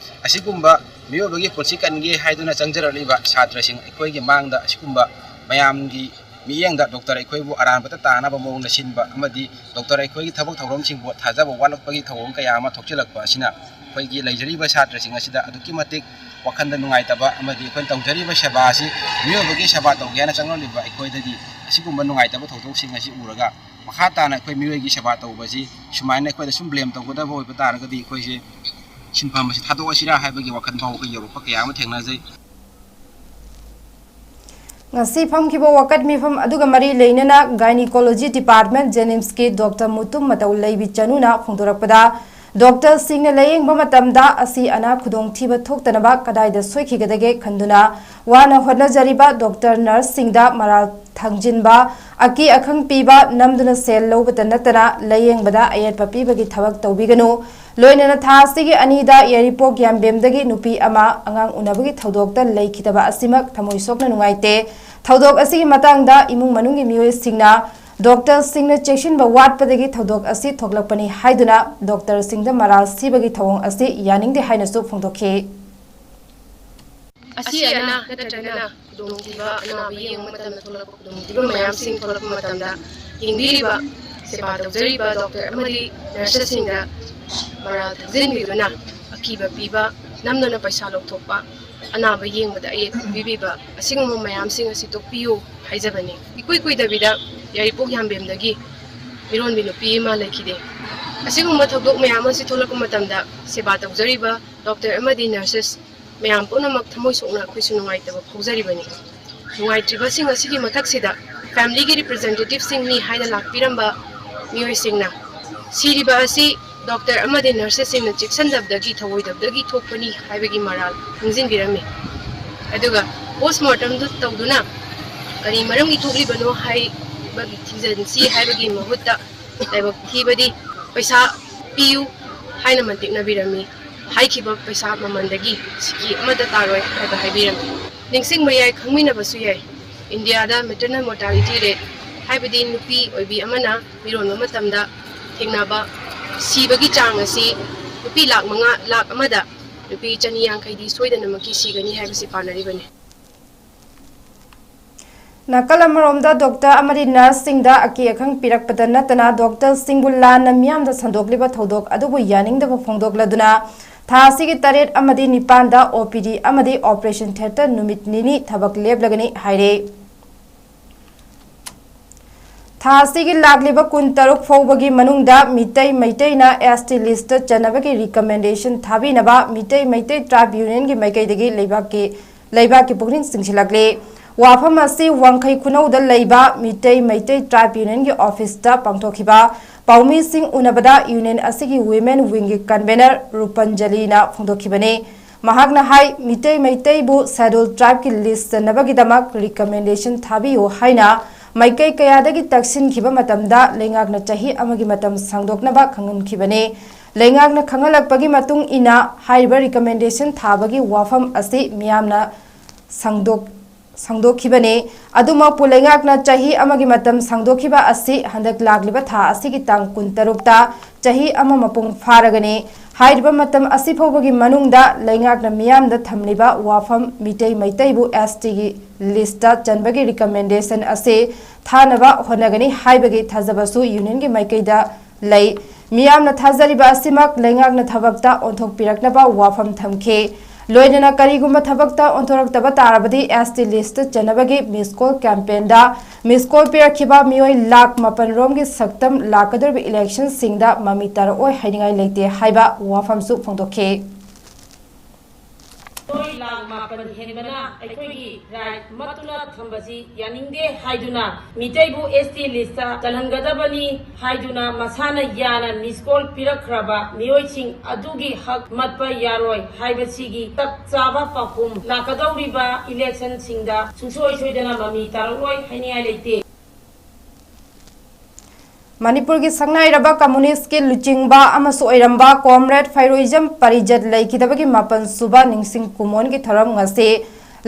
ꯑꯁꯤꯒꯨꯝꯕ ꯃꯤꯑꯣꯏꯕꯒꯤ ꯄꯨꯟꯁꯤ ꯀꯟꯒꯦ ꯍꯥꯏꯗꯨꯅ ꯆꯪꯖꯔꯛꯂꯤꯕ ꯁꯥꯇ꯭ꯔꯁꯤꯡ ꯑꯩꯈꯣꯏꯒꯤ ꯃꯥꯡꯗ ꯑꯁꯤꯒꯨꯝꯕ ꯃꯌꯥꯝꯒꯤ ꯃꯤꯠꯌꯦꯡꯗ ꯗꯣꯛꯇꯔ ꯑꯩꯈꯣꯏꯕꯨ ꯑꯔꯥꯟꯕꯗ ꯇꯥꯅꯕ ꯃꯑꯣꯡꯗ ꯁꯤꯟꯕ ꯑꯃꯗꯤ ꯗꯣꯛꯇꯔ ꯑꯩꯈꯣꯏꯒꯤ ꯊꯕꯛ ꯊꯧꯔꯝꯁꯤꯡꯕꯨ ꯊꯥꯖꯕ ꯋꯥꯠꯂꯛꯄꯒꯤ ꯊꯧꯑꯣꯡ ꯀꯌꯥ ꯑꯃ ꯊꯣꯛꯆꯤꯜꯂꯛꯄ ꯑꯁꯤꯅ ꯑꯩꯈꯣꯏꯒꯤ ꯂꯩꯖꯔꯤꯕ ꯁꯥꯇ꯭ꯔꯁꯤꯡ ꯑꯁꯤꯗ ꯑꯗꯨꯛꯀꯤ ꯃꯇꯤꯛ ꯋꯥꯈꯜꯗ ꯅꯨꯡꯉꯥꯏꯇꯕ ꯑꯃꯗꯤ ꯑꯩꯈꯣꯏꯅ ꯇꯧꯖꯔꯤꯕ ꯁꯦꯕꯥ ꯑꯁꯤ ꯃꯤꯑꯣꯏꯕꯒꯤ ꯁꯦꯕꯥ ꯇꯧꯒꯦ ꯍꯥꯏꯅ ꯆꯪꯂꯛꯂꯤꯕ ꯑꯩꯈꯣꯏꯗꯗꯤ ꯑꯁꯤꯒꯨꯝꯕ ꯅꯨꯡꯉꯥꯏꯇꯕ ꯊꯧꯗꯣꯛꯁꯤꯡ ꯑꯁꯤ ꯎꯔꯒ ꯃꯈꯥ ꯇꯥꯅ ꯑꯩꯈꯣꯏ ꯃꯤꯑꯣꯏꯒꯤ ꯁꯦꯕꯥ ꯇꯧꯕꯁꯤ ꯁꯨꯃꯥꯏꯅ ꯑꯩꯈꯣꯏꯗ ꯁꯨꯝ ꯕ꯭ꯂꯦꯝ ꯇꯧꯒꯗꯕ ꯑꯣꯏꯕ ꯇꯥꯔꯒꯗꯤ ꯑꯩꯈꯣꯏꯁꯦ ꯁꯤꯟꯐꯝ ꯑꯁꯤ ꯊꯥꯗꯣꯛꯑꯁꯤꯔꯥ ꯍꯥꯏꯕꯒꯤ ꯋꯥꯈꯜ ꯐꯥꯎꯕ ꯑꯩꯈꯣꯏ ꯌꯧꯔꯛꯄ ꯀꯌꯥ ꯑꯃ ꯊꯦꯡꯅꯖꯩ꯫ ꯉꯁꯤ ꯐꯝꯈꯤꯕ ꯋꯥꯀꯠ ꯃꯤꯐꯝ ꯑꯗꯨꯒ ꯃꯔꯤ ꯂꯩꯅꯅ Gynecology Department JNIMSꯀꯤ ꯗꯣꯛꯇꯔ ꯃꯨꯇꯨꯝ ꯃꯇꯧ ꯂꯩꯕꯤ ꯆꯅꯨꯅ ꯐꯣꯡꯗꯣꯔꯛꯄꯗ, ꯗꯣꯛꯇꯔꯁꯤꯡꯅ ꯂꯥꯌꯦꯡꯕ ꯃꯇꯝꯗ ꯑꯁꯤ ꯑꯅꯥ ꯈꯨꯗꯣꯡꯊꯤꯕ ꯊꯣꯛꯇꯅꯕ ꯀꯗꯥꯏꯗ ꯁꯣꯏꯈꯤꯒꯗꯒꯦ ꯈꯟꯗꯨꯅ ꯋꯥꯅ ꯍꯣꯠꯅꯖꯔꯤꯕ ꯗꯣꯛꯇꯔ ꯅꯔꯁꯁꯤꯡꯗ ꯃꯔꯥꯜ ꯊꯪꯖꯤꯟꯕ, ꯑꯀꯤ ꯑꯈꯪ ꯄꯤꯕ, ꯅꯝꯗꯨꯅ ꯁꯦꯜ ꯂꯧꯕꯇ ꯅꯠꯇꯅ ꯂꯥꯌꯦꯡꯕꯗ ꯑꯌꯦꯠꯄ ꯄꯤꯕꯒꯤ ꯊꯕꯛ ꯇꯧꯕꯤꯒꯅꯨ꯫ ꯂꯣꯏꯅꯅ ꯊꯥ ꯑꯁꯤꯒꯤ ꯑꯅꯤꯗ ꯌꯥꯏꯔꯤꯄꯣꯛ ꯌꯥꯝꯕꯦꯝꯗꯒꯤ ꯅꯨꯄꯤ ꯑꯃ ꯑꯉꯥꯡ ꯎꯅꯕꯒꯤ ꯊꯧꯗꯣꯛꯇ ꯂꯩꯈꯤꯗꯕ ꯑꯁꯤꯃꯛ ꯊꯃꯣꯏ ꯁꯣꯛꯅ ꯅꯨꯡꯉꯥꯏꯇꯦ꯫ ꯊꯧꯗꯣꯛ ꯑꯁꯤꯒꯤ ꯃꯇꯥꯡꯗ ꯏꯃꯨꯡ ꯃꯅꯨꯡꯒꯤ ꯃꯤꯑꯣꯏꯁꯤꯡꯅ ꯗꯣꯛꯇꯔꯁꯤꯡꯅ ꯆꯦꯛꯁꯤꯟꯕ ꯋꯥꯠꯄꯗꯒꯤ ꯊꯧꯗꯣꯛ ꯑꯁꯤ ꯊꯣꯛꯂꯛꯄꯅꯤ ꯍꯥꯏꯗꯨꯅ ꯗꯣꯛꯇꯔꯁꯤꯡꯗ ꯃꯔꯥꯜ ꯁꯤꯕꯒꯤ ꯊꯧꯑꯣꯡ ꯑꯁꯤ ꯌꯥꯅꯤꯡꯗꯦ ꯍꯥꯏꯅꯁꯨ ꯐꯣꯡꯗꯣꯛꯈꯤ꯫ ꯑꯁꯤ ꯑꯅꯥ ꯅꯠꯇ꯭ꯔꯒꯅ ꯈꯨꯗꯣꯡꯊꯤꯕ, ꯑꯅꯥꯕ ꯌꯦꯡꯕ ꯃꯇꯝꯗ ꯊꯣꯛꯂꯛꯄ ꯈꯨꯗꯣꯡꯊꯤꯕ ꯃꯌꯥꯝꯁꯤꯡ ꯊꯣꯛꯂꯛꯄ ꯃꯇꯝꯗ ꯌꯦꯡꯕꯤꯔꯤꯕ, ꯁꯦꯕꯥ ꯇꯧꯖꯔꯤꯕ ꯗꯣꯛꯇꯔ ꯑꯃꯗꯤ ꯅꯔꯁꯁꯤꯡꯗ ꯃꯔꯥꯜ ꯊꯪꯖꯤꯟꯕꯤꯗꯨꯅ ꯑꯀꯤꯕ ꯄꯤꯕ, ꯅꯝꯗꯨꯅ ꯄꯩꯁꯥ ꯂꯧꯊꯣꯛꯄ, ꯑꯅꯥꯕ ꯌꯦꯡꯕꯗ ꯑꯌꯦꯠꯄ ꯄꯤꯕꯤꯕ, ꯑꯁꯤꯒꯨꯝꯕ ꯃꯌꯥꯝꯁꯤꯡ ꯑꯁꯤ ꯇꯣꯛꯄꯤꯌꯨ ꯍꯥꯏꯖꯕꯅꯤ꯫ ꯏꯀꯨꯏ ꯀꯨꯏꯗꯕꯤꯗ ꯌꯥꯏꯔꯤꯄꯣꯛ ꯌꯥꯝꯕꯦꯝꯗꯒꯤ ꯃꯤꯔꯣꯟꯕꯤ ꯅꯨꯄꯤ ꯑꯃ ꯂꯩꯈꯤꯗꯦ꯫ ꯑꯁꯤꯒꯨꯝꯕ ꯊꯧꯗꯣꯛ ꯃꯌꯥꯝ ꯑꯁꯤ ꯊꯣꯛꯂꯛꯄ ꯃꯇꯝꯗ ꯁꯦꯕꯥ ꯇꯧꯖꯔꯤꯕ ꯗꯣꯛꯇꯔ ꯑꯃꯗꯤ ꯅꯔꯁꯦꯁ ꯃꯌꯥꯝ ꯄꯨꯝꯅꯃꯛ ꯊꯃꯣꯏ ꯁꯣꯛꯅ ꯑꯩꯈꯣꯏꯁꯨ ꯅꯨꯡꯉꯥꯏꯇꯕ ꯐꯥꯎꯖꯔꯤꯕꯅꯤ꯫ ꯅꯨꯡꯉꯥꯏꯇ꯭ꯔꯤꯕꯁꯤꯡ ꯑꯁꯤꯒꯤ ꯃꯊꯛꯁꯤꯗ ꯐꯦꯃꯤꯂꯤꯒꯤ ꯔꯤꯄ꯭ꯔꯖꯦꯟꯇꯦꯇꯤꯚꯁꯤꯡꯅꯤ ꯍꯥꯏꯅ ꯂꯥꯛꯄꯤꯔꯝꯕ ꯃꯤꯑꯣꯏꯁꯤꯡꯅ ꯁꯤꯔꯤꯕ ꯑꯁꯤ ꯗꯣꯛꯇꯔ ꯑꯃꯗꯤ ꯅꯔꯁꯦꯁꯁꯤꯡꯅ ꯆꯦꯛꯁꯤꯟꯗꯕꯗꯒꯤ, ꯊꯧꯑꯣꯏꯗꯕꯗꯒꯤ ꯊꯣꯛꯄꯅꯤ ꯍꯥꯏꯕꯒꯤ ꯃꯔꯥꯜ ꯈꯪꯖꯤꯟꯕꯤꯔꯝꯃꯤ꯫ ꯑꯗꯨꯒ ꯄꯣꯁꯃꯣꯔꯇꯝꯗꯨ ꯇꯧꯗꯨꯅ ꯀꯔꯤ ꯃꯔꯝꯒꯤ ꯊꯣꯛꯂꯤꯕꯅꯣ ꯍꯥꯏꯕꯒꯤ ꯊꯤꯖꯤꯟꯁꯤ ꯍꯥꯏꯕꯒꯤ ꯃꯍꯨꯠꯇ ꯂꯥꯏꯕꯛ ꯊꯤꯕꯗꯤ ꯄꯩꯁꯥ ꯄꯤꯌꯨ ꯍꯥꯏꯅ ꯃꯟꯇꯤꯛꯅꯕꯤꯔꯝꯃꯤ꯫ ꯍꯥꯏꯈꯤꯕ ꯄꯩꯁꯥ ꯃꯃꯜꯗꯒꯤ ꯁꯤꯀꯤ ꯑꯃꯠꯇ ꯇꯥꯔꯣꯏ ꯍꯥꯏꯕ ꯍꯥꯏꯕꯤꯔꯝꯃꯤ꯫ ꯅꯤꯡꯁꯤꯡꯕ ꯌꯥꯏ, ꯈꯪꯃꯤꯟꯅꯕꯁꯨ ꯌꯥꯏ, ꯏꯟꯗꯤꯌꯥꯗ ꯃꯦꯇꯔꯅꯦꯜ ꯃꯣꯔꯇꯥꯂꯤꯇꯤ ꯔꯦꯠ, ꯍꯥꯏꯕꯗꯤ ꯅꯨꯄꯤ ꯑꯣꯏꯕꯤ ꯑꯃꯅ ꯃꯤꯔꯣꯟꯕ ꯃꯇꯝꯗ ꯊꯦꯡꯅꯕ ꯁꯤꯕꯒꯤ ꯆꯥꯡ ꯑꯁꯤ ꯅꯨꯄꯤ ꯂꯥꯈ ꯃꯉꯥ, ꯂꯥꯈ ꯑꯃꯗ ꯅꯨꯄꯤ ꯆꯅꯤ ꯌꯥꯡꯈꯩꯗꯤ ꯁꯣꯏꯗꯅꯃꯛꯀꯤ ꯁꯤꯒꯅꯤ ꯍꯥꯏꯕꯁꯤ ꯄꯥꯅꯔꯤꯕꯅꯤ꯫ ꯅꯥꯀꯜ ꯑꯃꯔꯣꯝꯗ ꯗꯣꯛꯇꯔ ꯑꯃꯗꯤ ꯅꯔꯁꯁꯤꯡꯗ ꯑꯀꯤ ꯑꯈꯪ ꯄꯤꯔꯛꯄꯗ ꯅꯠꯇꯅ ꯗꯣꯛꯇꯔꯁꯤꯡꯕꯨ ꯂꯥꯟꯅ ꯃꯤꯌꯥꯝꯗ ꯁꯟꯗꯣꯛꯂꯤꯕ ꯊꯧꯗꯣꯛ ꯑꯗꯨꯕꯨ ꯌꯥꯅꯤꯡꯗꯕ ꯐꯣꯡꯗꯣꯛꯂꯗꯨꯅ ꯊꯥ ꯑꯁꯤꯒꯤ ꯇꯔꯦꯠ ꯑꯃꯗꯤ ꯅꯤꯄꯥꯟꯗ ꯑꯣ ꯄꯤ ꯗꯤ ꯑꯃꯗꯤ ꯑꯣꯄꯔꯦꯁꯟ ꯊꯤꯌꯦꯇꯔ ꯅꯨꯃꯤꯠ ꯅꯤꯅꯤ ꯊꯕꯛ ꯂꯦꯞꯂꯒꯅꯤ ꯍꯥꯏꯔꯦ꯫ ꯊꯥ ꯑꯁꯤꯒꯤ ꯂꯥꯛꯂꯤꯕ ꯀꯨꯟꯇꯔꯨꯛ ꯐꯥꯎꯕꯒꯤ ꯃꯅꯨꯡꯗ ꯃꯤꯇꯩ ꯃꯩꯇꯩꯅ ꯑꯦꯁ ꯇꯤ ꯂꯤꯁꯇ ꯆꯟꯅꯕꯒꯤ ꯔꯤꯀꯃꯦꯟꯗꯦꯁꯟ ꯊꯥꯕꯤꯅꯕ ꯃꯤꯇꯩ ꯃꯩꯇꯩ ꯇ꯭ꯔꯥꯏꯕ ꯌꯨꯅꯤꯌꯟꯒꯤ ꯃꯥꯏꯀꯩꯗꯒꯤ ꯂꯩꯕꯥꯛꯀꯤ ꯂꯩꯕꯥꯛꯀꯤ ꯄꯨꯛꯅꯤꯡ ꯆꯤꯡꯁꯤꯜꯂꯛꯂꯤ꯫ ꯋꯥꯐꯝ ꯑꯁꯤ ꯋꯥꯡꯈꯩ ꯈꯨꯅꯧꯗ ꯂꯩꯕ ꯃꯤꯇꯩ ꯃꯩꯇꯩ ꯇ꯭ꯔꯥꯏꯕ ꯌꯨꯅꯤꯌꯟꯒꯤ ꯑꯣꯐꯤꯁꯇ ꯄꯥꯡꯊꯣꯛꯈꯤꯕ ꯄꯥꯎꯃꯤꯁꯤꯡ ꯎꯅꯕꯗ ꯌꯨꯅꯤꯌꯟ ꯑꯁꯤꯒꯤ ꯋꯤꯃꯦꯟ ꯋꯤꯡꯒꯤ ꯀꯟꯚꯦꯅꯔ ꯔꯨꯄꯟꯖꯂꯤꯅ ꯐꯣꯡꯗꯣꯛꯈꯤꯕꯅꯤ꯫ ꯃꯍꯥꯛꯅ ꯍꯥꯏ, ꯃꯤꯇꯩ ꯃꯩꯇꯩꯕꯨ ꯁꯦꯗꯨꯜ ꯇ꯭ꯔꯥꯏꯕꯀꯤ ꯂꯤꯁ ꯆꯟꯅꯕꯒꯤꯗꯃꯛ ꯔꯤꯀꯃꯦꯟꯗꯦꯁꯟ ꯊꯥꯕꯤꯌꯨ ꯍꯥꯏꯅ ꯃꯥꯏꯀꯩ ꯀꯌꯥꯗꯒꯤ ꯇꯛꯁꯤꯟꯈꯤꯕ ꯃꯇꯝꯗ ꯂꯩꯉꯥꯛꯅ ꯆꯍꯤ ꯑꯃꯒꯤ ꯃꯇꯝ ꯁꯥꯡꯗꯣꯛꯅꯕ ꯈꯪꯍꯟꯈꯤꯕꯅꯤ꯫ ꯂꯩꯉꯥꯛꯅ ꯈꯪꯍꯜꯂꯛꯄꯒꯤ ꯃꯇꯨꯡ ꯏꯟꯅ ꯍꯥꯏꯔꯤꯕ ꯔꯤꯀꯃꯦꯟꯗꯦꯁꯟ ꯊꯥꯕꯒꯤ ꯋꯥꯐꯝ ꯑꯁꯤ ꯃꯤꯌꯥꯝꯅ ꯁꯪꯗꯣꯛ-, ꯁꯪꯗꯣꯛꯈꯤꯕꯅꯤ꯫ ꯑꯗꯨꯃꯛꯄꯨ ꯂꯩꯉꯥꯛꯅ ꯆꯍꯤ ꯑꯃꯒꯤ ꯃꯇꯝ ꯁꯥꯡꯗꯣꯛꯈꯤꯕ ꯑꯁꯤ ꯍꯟꯗꯛ ꯂꯥꯛꯂꯤꯕ ꯊꯥ ꯑꯁꯤꯒꯤ ꯇꯥꯡ ꯀꯨꯟꯇꯔꯨꯛꯇ ꯆꯍꯤ ꯑꯃ ꯃꯄꯨꯡ ꯐꯥꯔꯒꯅꯤ꯫ ꯍꯥꯏꯔꯤꯕ ꯃꯇꯝ ꯑꯁꯤ ꯐꯥꯎꯕꯒꯤ ꯃꯅꯨꯡꯗ ꯂꯩꯉꯥꯛꯅ ꯃꯤꯌꯥꯝꯗ ꯊꯝꯂꯤꯕ ꯋꯥꯐꯝ ꯃꯤꯇꯩ ꯃꯩꯇꯩꯕꯨ ꯑꯦꯁ ꯇꯤꯒꯤ ꯂꯤꯁꯇ ꯆꯟꯕꯒꯤ ꯔꯤꯀꯃꯦꯟꯗꯦꯁꯟ ꯑꯁꯤ ꯊꯥꯅꯕ ꯍꯣꯠꯅꯒꯅꯤ ꯍꯥꯏꯕꯒꯤ ꯊꯥꯖꯕꯁꯨ ꯌꯨꯅꯤꯌꯟꯒꯤ ꯃꯥꯏꯀꯩꯗ ꯂꯩ꯫ ꯃꯤꯌꯥꯝꯅ ꯊꯥꯖꯔꯤꯕ ꯑꯁꯤꯃꯛ ꯂꯩꯉꯥꯛꯅ ꯊꯕꯛꯇ ꯑꯣꯟꯊꯣꯛꯄꯤꯔꯛꯅꯕ ꯋꯥꯐꯝ ꯊꯝꯈꯤ꯫ ꯂꯣꯏꯅꯅ ꯀꯔꯤꯒꯨꯝꯕ ꯊꯕꯛꯇ ꯑꯣꯟꯊꯣꯔꯛꯇꯕ ꯇꯥꯔꯕꯗꯤ S T list ꯆꯟꯅꯕꯒꯤ miss call campaignꯗ miss call ꯄꯤꯔꯛꯈꯤꯕ ꯃꯤꯑꯣꯏ ꯂꯥꯈ ꯃꯥꯄꯟ ꯔꯣꯝꯒꯤ ꯁꯛꯇꯝ ꯂꯥꯛꯀꯗꯧꯔꯤꯕ electionꯁꯤꯡꯗ ꯃꯃꯤ ꯇꯥꯔꯛꯑꯣꯏ ꯍꯥꯏꯅꯤꯡꯉꯥꯏ ꯂꯩꯇꯦ ꯍꯥꯏꯕ ꯋꯥꯐꯝꯁꯨ ꯐꯣꯡꯗꯣꯛꯈꯤ꯫ ꯃꯤꯑꯣꯏ ꯂꯥꯈ ꯃꯥꯄꯟ ꯍꯦꯟꯕꯅ ꯑꯩꯈꯣꯏꯒꯤ right ꯃꯠꯇꯨꯅ ꯊꯝꯕꯁꯤ ꯌꯥꯅꯤꯡꯗꯦ ꯍꯥꯏꯗꯨꯅ ꯃꯤꯇꯩꯕꯨ S T listꯇ ꯆꯜꯍꯟꯒꯗꯕꯅꯤ ꯍꯥꯏꯗꯨꯅ ꯃꯁꯥꯅ ꯌꯥꯅ miss call ꯄꯤꯔꯛꯈ꯭ꯔꯕ ꯃꯤꯑꯣꯏꯁꯤꯡ ꯑꯗꯨꯒꯤ ꯍꯛ ꯃꯠꯄ ꯌꯥꯔꯣꯏ ꯍꯥꯏꯕꯁꯤꯒꯤ ꯆꯞ ꯆꯥꯕ ꯄꯥꯎꯈꯨꯝ ꯂꯥꯛꯀꯗꯧꯔꯤꯕ electionꯁꯤꯡꯗ ꯁꯨꯡꯁꯣꯏ ꯁꯣꯏꯗꯅ ꯃꯃꯤ ꯇꯥꯔꯛꯂꯣꯏ ꯍꯥꯏꯅꯤꯡꯉꯥꯏ ꯂꯩꯇꯦ꯫ ꯃꯅꯤꯄꯨꯔꯒꯤ ꯁꯛꯅꯥꯏꯔꯕ communistꯀꯤ ꯂꯨꯆꯤꯡꯕ ꯑꯃꯁꯨ ꯑꯣꯏꯔꯝꯕ comrade ꯐꯩꯔꯣꯏꯖꯝ ꯄꯔꯤꯖꯠ ꯂꯩꯈꯤꯗꯕꯒꯤ ꯃꯥꯄꯟ ꯁꯨꯕ ꯅꯤꯡꯁꯤꯡ ꯀꯨꯃꯣꯟꯒꯤ ꯊꯧꯔꯝ ꯉꯁꯤ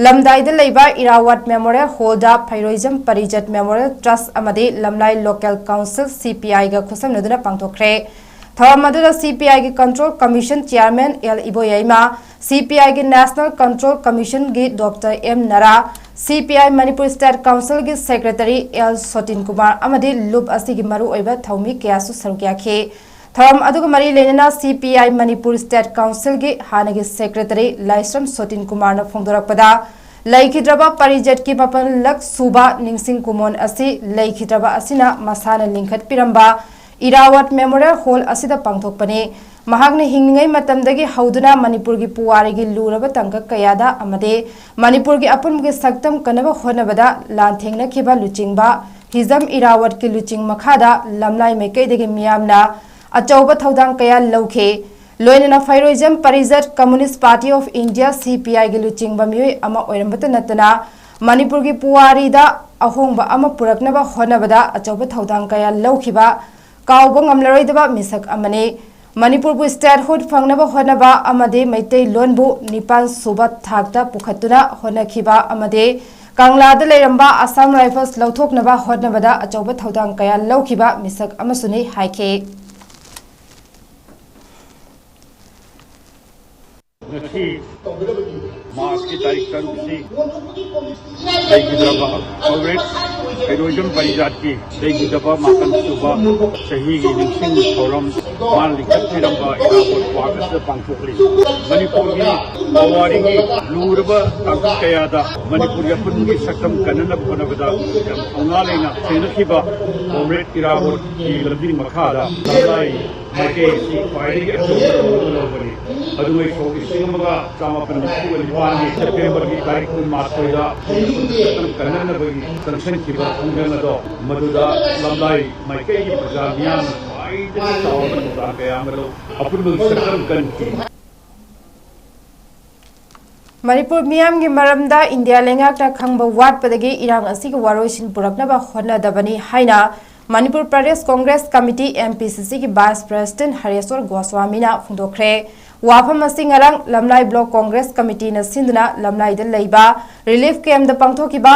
ꯂꯝꯗꯥꯏꯗ ꯂꯩꯕ ꯏꯔꯥꯋꯠ Memorial Hallꯗ ꯐꯩꯔꯣꯏꯖꯝ ꯄꯔꯤꯖꯠ Memorial Trust ꯑꯃꯗꯤ ꯂꯝꯂꯥꯏ Local Council C P Iꯒ ꯈꯨꯠꯁꯝꯅꯗꯨꯅ ꯄꯥꯡꯊꯣꯛꯈ꯭ꯔꯦ꯫ ꯊꯧꯔꯝ ꯑꯗꯨꯗ C P Iꯒꯤ Control Commission Chairman L Iboyaima, C P Iꯒꯤ National Control Commissionꯒꯤ Doctor M ꯅꯔꯥ, C P I Manipur State Councilꯒꯤ Secretary L ꯁꯣꯇꯤꯟ Kumar ꯑꯃꯗꯤ ꯂꯨꯞ ꯑꯁꯤꯒꯤ ꯃꯔꯨꯑꯣꯏꯕ ꯊꯧꯃꯤ ꯀꯌꯥꯁꯨ ꯁꯔꯨꯛ ꯌꯥꯈꯤ꯫ ꯊꯧꯔꯝ ꯑꯗꯨꯒ ꯃꯔꯤ ꯂꯩꯅꯅ C P I Manipur State Councilꯒꯤ ꯍꯥꯟꯅꯒꯤ Secretary ꯂꯥꯏꯁ꯭ꯔꯝ ꯁꯣꯇꯤꯟ ꯀꯨꯃꯥꯔꯅ ꯐꯣꯡꯗꯣꯔꯛꯄꯗ, ꯂꯩꯈꯤꯗ꯭ꯔꯕ ꯄꯔꯤꯖꯠꯀꯤ ꯃꯥꯄꯟ ꯂꯛ ꯁꯨꯕ ꯅꯤꯡꯁꯤꯡ ꯀꯨꯃꯣꯟ ꯑꯁꯤ ꯂꯩꯈꯤꯗ꯭ꯔꯕ ꯑꯁꯤꯅ ꯃꯁꯥꯅ ꯂꯤꯡꯈꯠꯄꯤꯔꯝꯕ ꯏꯔꯥꯋꯠ Memorial Hall ꯑꯁꯤꯗ ꯄꯥꯡꯊꯣꯛꯄꯅꯤ꯫ ꯃꯍꯥꯛꯅ ꯍꯤꯡꯂꯤꯉꯩ ꯃꯇꯝꯗꯒꯤ ꯍꯧꯗꯨꯅ ꯃꯅꯤꯄꯨꯔꯒꯤ ꯄꯨꯋꯥꯔꯤꯒꯤ ꯂꯨꯔꯕ ꯇꯥꯡꯀꯛ ꯀꯌꯥꯗ ꯑꯃꯗꯤ ꯃꯅꯤꯄꯨꯔꯒꯤ ꯑꯄꯨꯟꯕꯒꯤ ꯁꯛꯇꯝ ꯀꯟꯅꯕ ꯍꯣꯠꯅꯕꯗ ꯂꯥꯟꯊꯦꯡꯅꯈꯤꯕ ꯂꯨꯆꯤꯡꯕ ꯍꯤꯖꯝ ꯏꯔꯥꯋꯠꯀꯤ ꯂꯨꯆꯤꯡ ꯃꯈꯥꯗ ꯂꯝꯂꯥꯏ ꯃꯥꯏꯀꯩꯗꯒꯤ ꯃꯤꯌꯥꯝꯅ ꯑꯆꯧꯕ ꯊꯧꯗꯥꯡ ꯀꯌꯥ ꯂꯧꯈꯤ꯫ ꯂꯣꯏꯅꯅ ꯐꯩꯔꯣꯏꯖꯝ ꯄꯔꯤꯖꯠ Communist Party of India, C P Iꯒꯤ ꯂꯨꯆꯤꯡꯕ ꯃꯤꯑꯣꯏ ꯑꯃ ꯑꯣꯏꯔꯝꯕꯇ ꯅꯠꯇꯅ ꯃꯅꯤꯄꯨꯔꯒꯤ ꯄꯨꯋꯥꯔꯤꯗ ꯑꯍꯣꯡꯕ ꯑꯃ ꯄꯨꯔꯛꯅꯕ ꯍꯣꯠꯅꯕꯗ ꯑꯆꯧꯕ ꯊꯧꯗꯥꯡ ꯀꯌꯥ ꯂꯧꯈꯤꯕ ꯀꯥꯎꯕ ꯉꯝꯂꯔꯣꯏꯗꯕ ꯃꯤꯁꯛ ꯑꯃꯅꯤ꯫ ꯃꯅꯤꯄꯨꯔꯕꯨ statehood ꯐꯪꯅꯕ ꯍꯣꯠꯅꯕ ꯑꯃꯗꯤ ꯃꯩꯇꯩꯂꯣꯟꯕꯨ ꯅꯤꯄꯥꯟ ꯁꯨꯕ ꯊꯥꯛꯇ ꯄꯨꯈꯠꯇꯨꯅ ꯍꯣꯠꯅꯈꯤꯕ ꯑꯃꯗꯤ ꯀꯪꯂꯥꯗ ꯂꯩꯔꯝꯕ Assam Rifles ꯂꯧꯊꯣꯛꯅꯕ ꯍꯣꯠꯅꯕꯗ ꯑꯆꯧꯕ ꯊꯧꯗꯥꯡ ꯀꯌꯥ ꯂꯧꯈꯤꯕ ꯃꯤꯁꯛ ꯑꯃꯁꯨꯅꯤ ꯍꯥꯏꯈꯤ꯫ ꯉꯁꯤ ꯃꯥꯔꯆꯀꯤ ꯇꯥꯔꯤꯛ ꯇꯔꯨꯛꯁꯤ ꯂꯩꯈꯤꯗ꯭ꯔꯕ ꯀꯣꯝꯔꯦꯗ ꯍꯩꯔꯣꯏꯗꯝ ꯄꯔꯤꯖꯥꯠꯀꯤ ꯂꯩꯈꯤꯗꯕ ꯃꯥꯄꯟ ꯁꯨꯕ ꯆꯍꯤꯒꯤ ꯅꯤꯡꯁꯤꯡ ꯊꯧꯔꯝ ꯃꯥꯅ ꯂꯤꯡꯈꯠꯄꯤꯔꯝꯕ ꯏꯔꯥꯕꯣꯠ ꯄꯥꯔꯛ ꯑꯁꯤꯗ ꯄꯥꯡꯊꯣꯛꯂꯤ꯫ ꯃꯅꯤꯄꯨꯔꯒꯤ ꯄꯨꯋꯥꯔꯤꯒꯤ ꯂꯨꯔꯕ ꯇꯥꯡꯀꯛ ꯀꯌꯥꯗ ꯃꯅꯤꯄꯨꯔꯒꯤ ꯑꯄꯨꯟꯕꯒꯤ ꯁꯛꯇꯝ ꯀꯟꯅꯅꯕ ꯍꯣꯠꯅꯕꯗ ꯌꯥꯝ ꯊꯧꯅꯥ ꯂꯩꯅ ꯁꯦꯟꯅꯈꯤꯕ ꯀꯣꯝꯔꯦꯗ ꯏꯔꯥꯕꯣꯠꯀꯤ ꯂꯝꯖꯤꯡ ꯃꯈꯥꯗ ꯂꯝꯂꯥꯏ ꯃꯥꯏꯀꯩ ꯑꯁꯤ ꯈ꯭ꯋꯥꯏꯗꯒꯤ ꯑꯆꯧꯕ ꯊꯧꯗꯥꯡ ꯂꯧꯕꯅꯤ꯫ ꯑꯗꯨꯒ ꯁꯣꯛ ꯂꯤꯁꯤꯡ ꯑꯃꯒ ꯆꯥꯃꯥꯄꯟ ꯅꯤꯐꯨ ꯅꯤꯄꯥꯟꯒꯤ ꯁꯦꯞꯇꯦꯝꯕꯔꯒꯤ ꯇꯥꯔꯤꯛ ꯀꯨꯟꯃꯥꯊꯣꯏꯗ ꯀꯟꯅꯅꯕꯒꯤ ꯆꯪꯁꯤꯟꯈꯤꯕ ꯈꯣꯡꯖꯪ ꯑꯗꯣ ꯃꯗꯨꯗ ꯂꯝꯂꯥꯏ ꯃꯥꯏꯀꯩꯒꯤ ꯄ꯭ꯔꯖꯥ ꯃꯤꯌꯥꯝꯅ ꯈ꯭ꯋꯥꯏꯗꯒꯤ ꯆꯥꯎꯔꯕ ꯊꯧꯗꯥꯡ ꯀꯌꯥ ꯑꯃ ꯂꯧ ꯑꯄꯨꯟꯕ ꯁꯛꯇꯝ ꯀꯟꯈꯤ꯫ ꯃꯅꯤꯄꯨꯔ ꯃꯤꯌꯥꯝꯒꯤ ꯃꯔꯝꯗ ꯏꯟꯗꯤꯌꯥ ꯂꯩꯉꯥꯛꯅ ꯈꯪꯕ ꯋꯥꯠꯄꯗꯒꯤ ꯏꯔꯥꯡ ꯑꯁꯤꯒꯤ ꯋꯥꯔꯣꯏꯁꯤꯟ ꯄꯨꯔꯛꯅꯕ ꯍꯣꯠꯅꯗꯕꯅꯤ ꯍꯥꯏꯅ ꯃꯅꯤꯄꯨꯔ ꯄ꯭ꯔꯗꯦꯁ ꯀꯣꯡꯒ꯭ꯔꯦꯁ ꯀꯃꯤꯇꯤ, MPCC ꯒꯤ ꯚꯥꯏꯁ ꯄ꯭ꯔꯦꯁꯤꯗꯦꯟꯠ ꯍꯔꯦꯁ꯭ꯋꯔ ꯒꯣꯁ꯭ꯋꯥꯃꯤꯅ ꯐꯣꯡꯗꯣꯛꯈ꯭ꯔꯦ꯫ ꯋꯥꯐꯝ ꯑꯁꯤ ꯉꯔꯥꯡ ꯂꯝꯂꯥꯏ ꯕ꯭ꯂꯣꯛ ꯀꯣꯡꯒ꯭ꯔꯦꯁ ꯀꯃꯤꯇꯤꯅ ꯁꯤꯟꯗꯨꯅ ꯂꯝꯂꯥꯏꯗ ꯂꯩꯕ ꯔꯤꯂꯤꯐ ꯀꯦꯝꯞꯇ ꯄꯥꯡꯊꯣꯛꯈꯤꯕ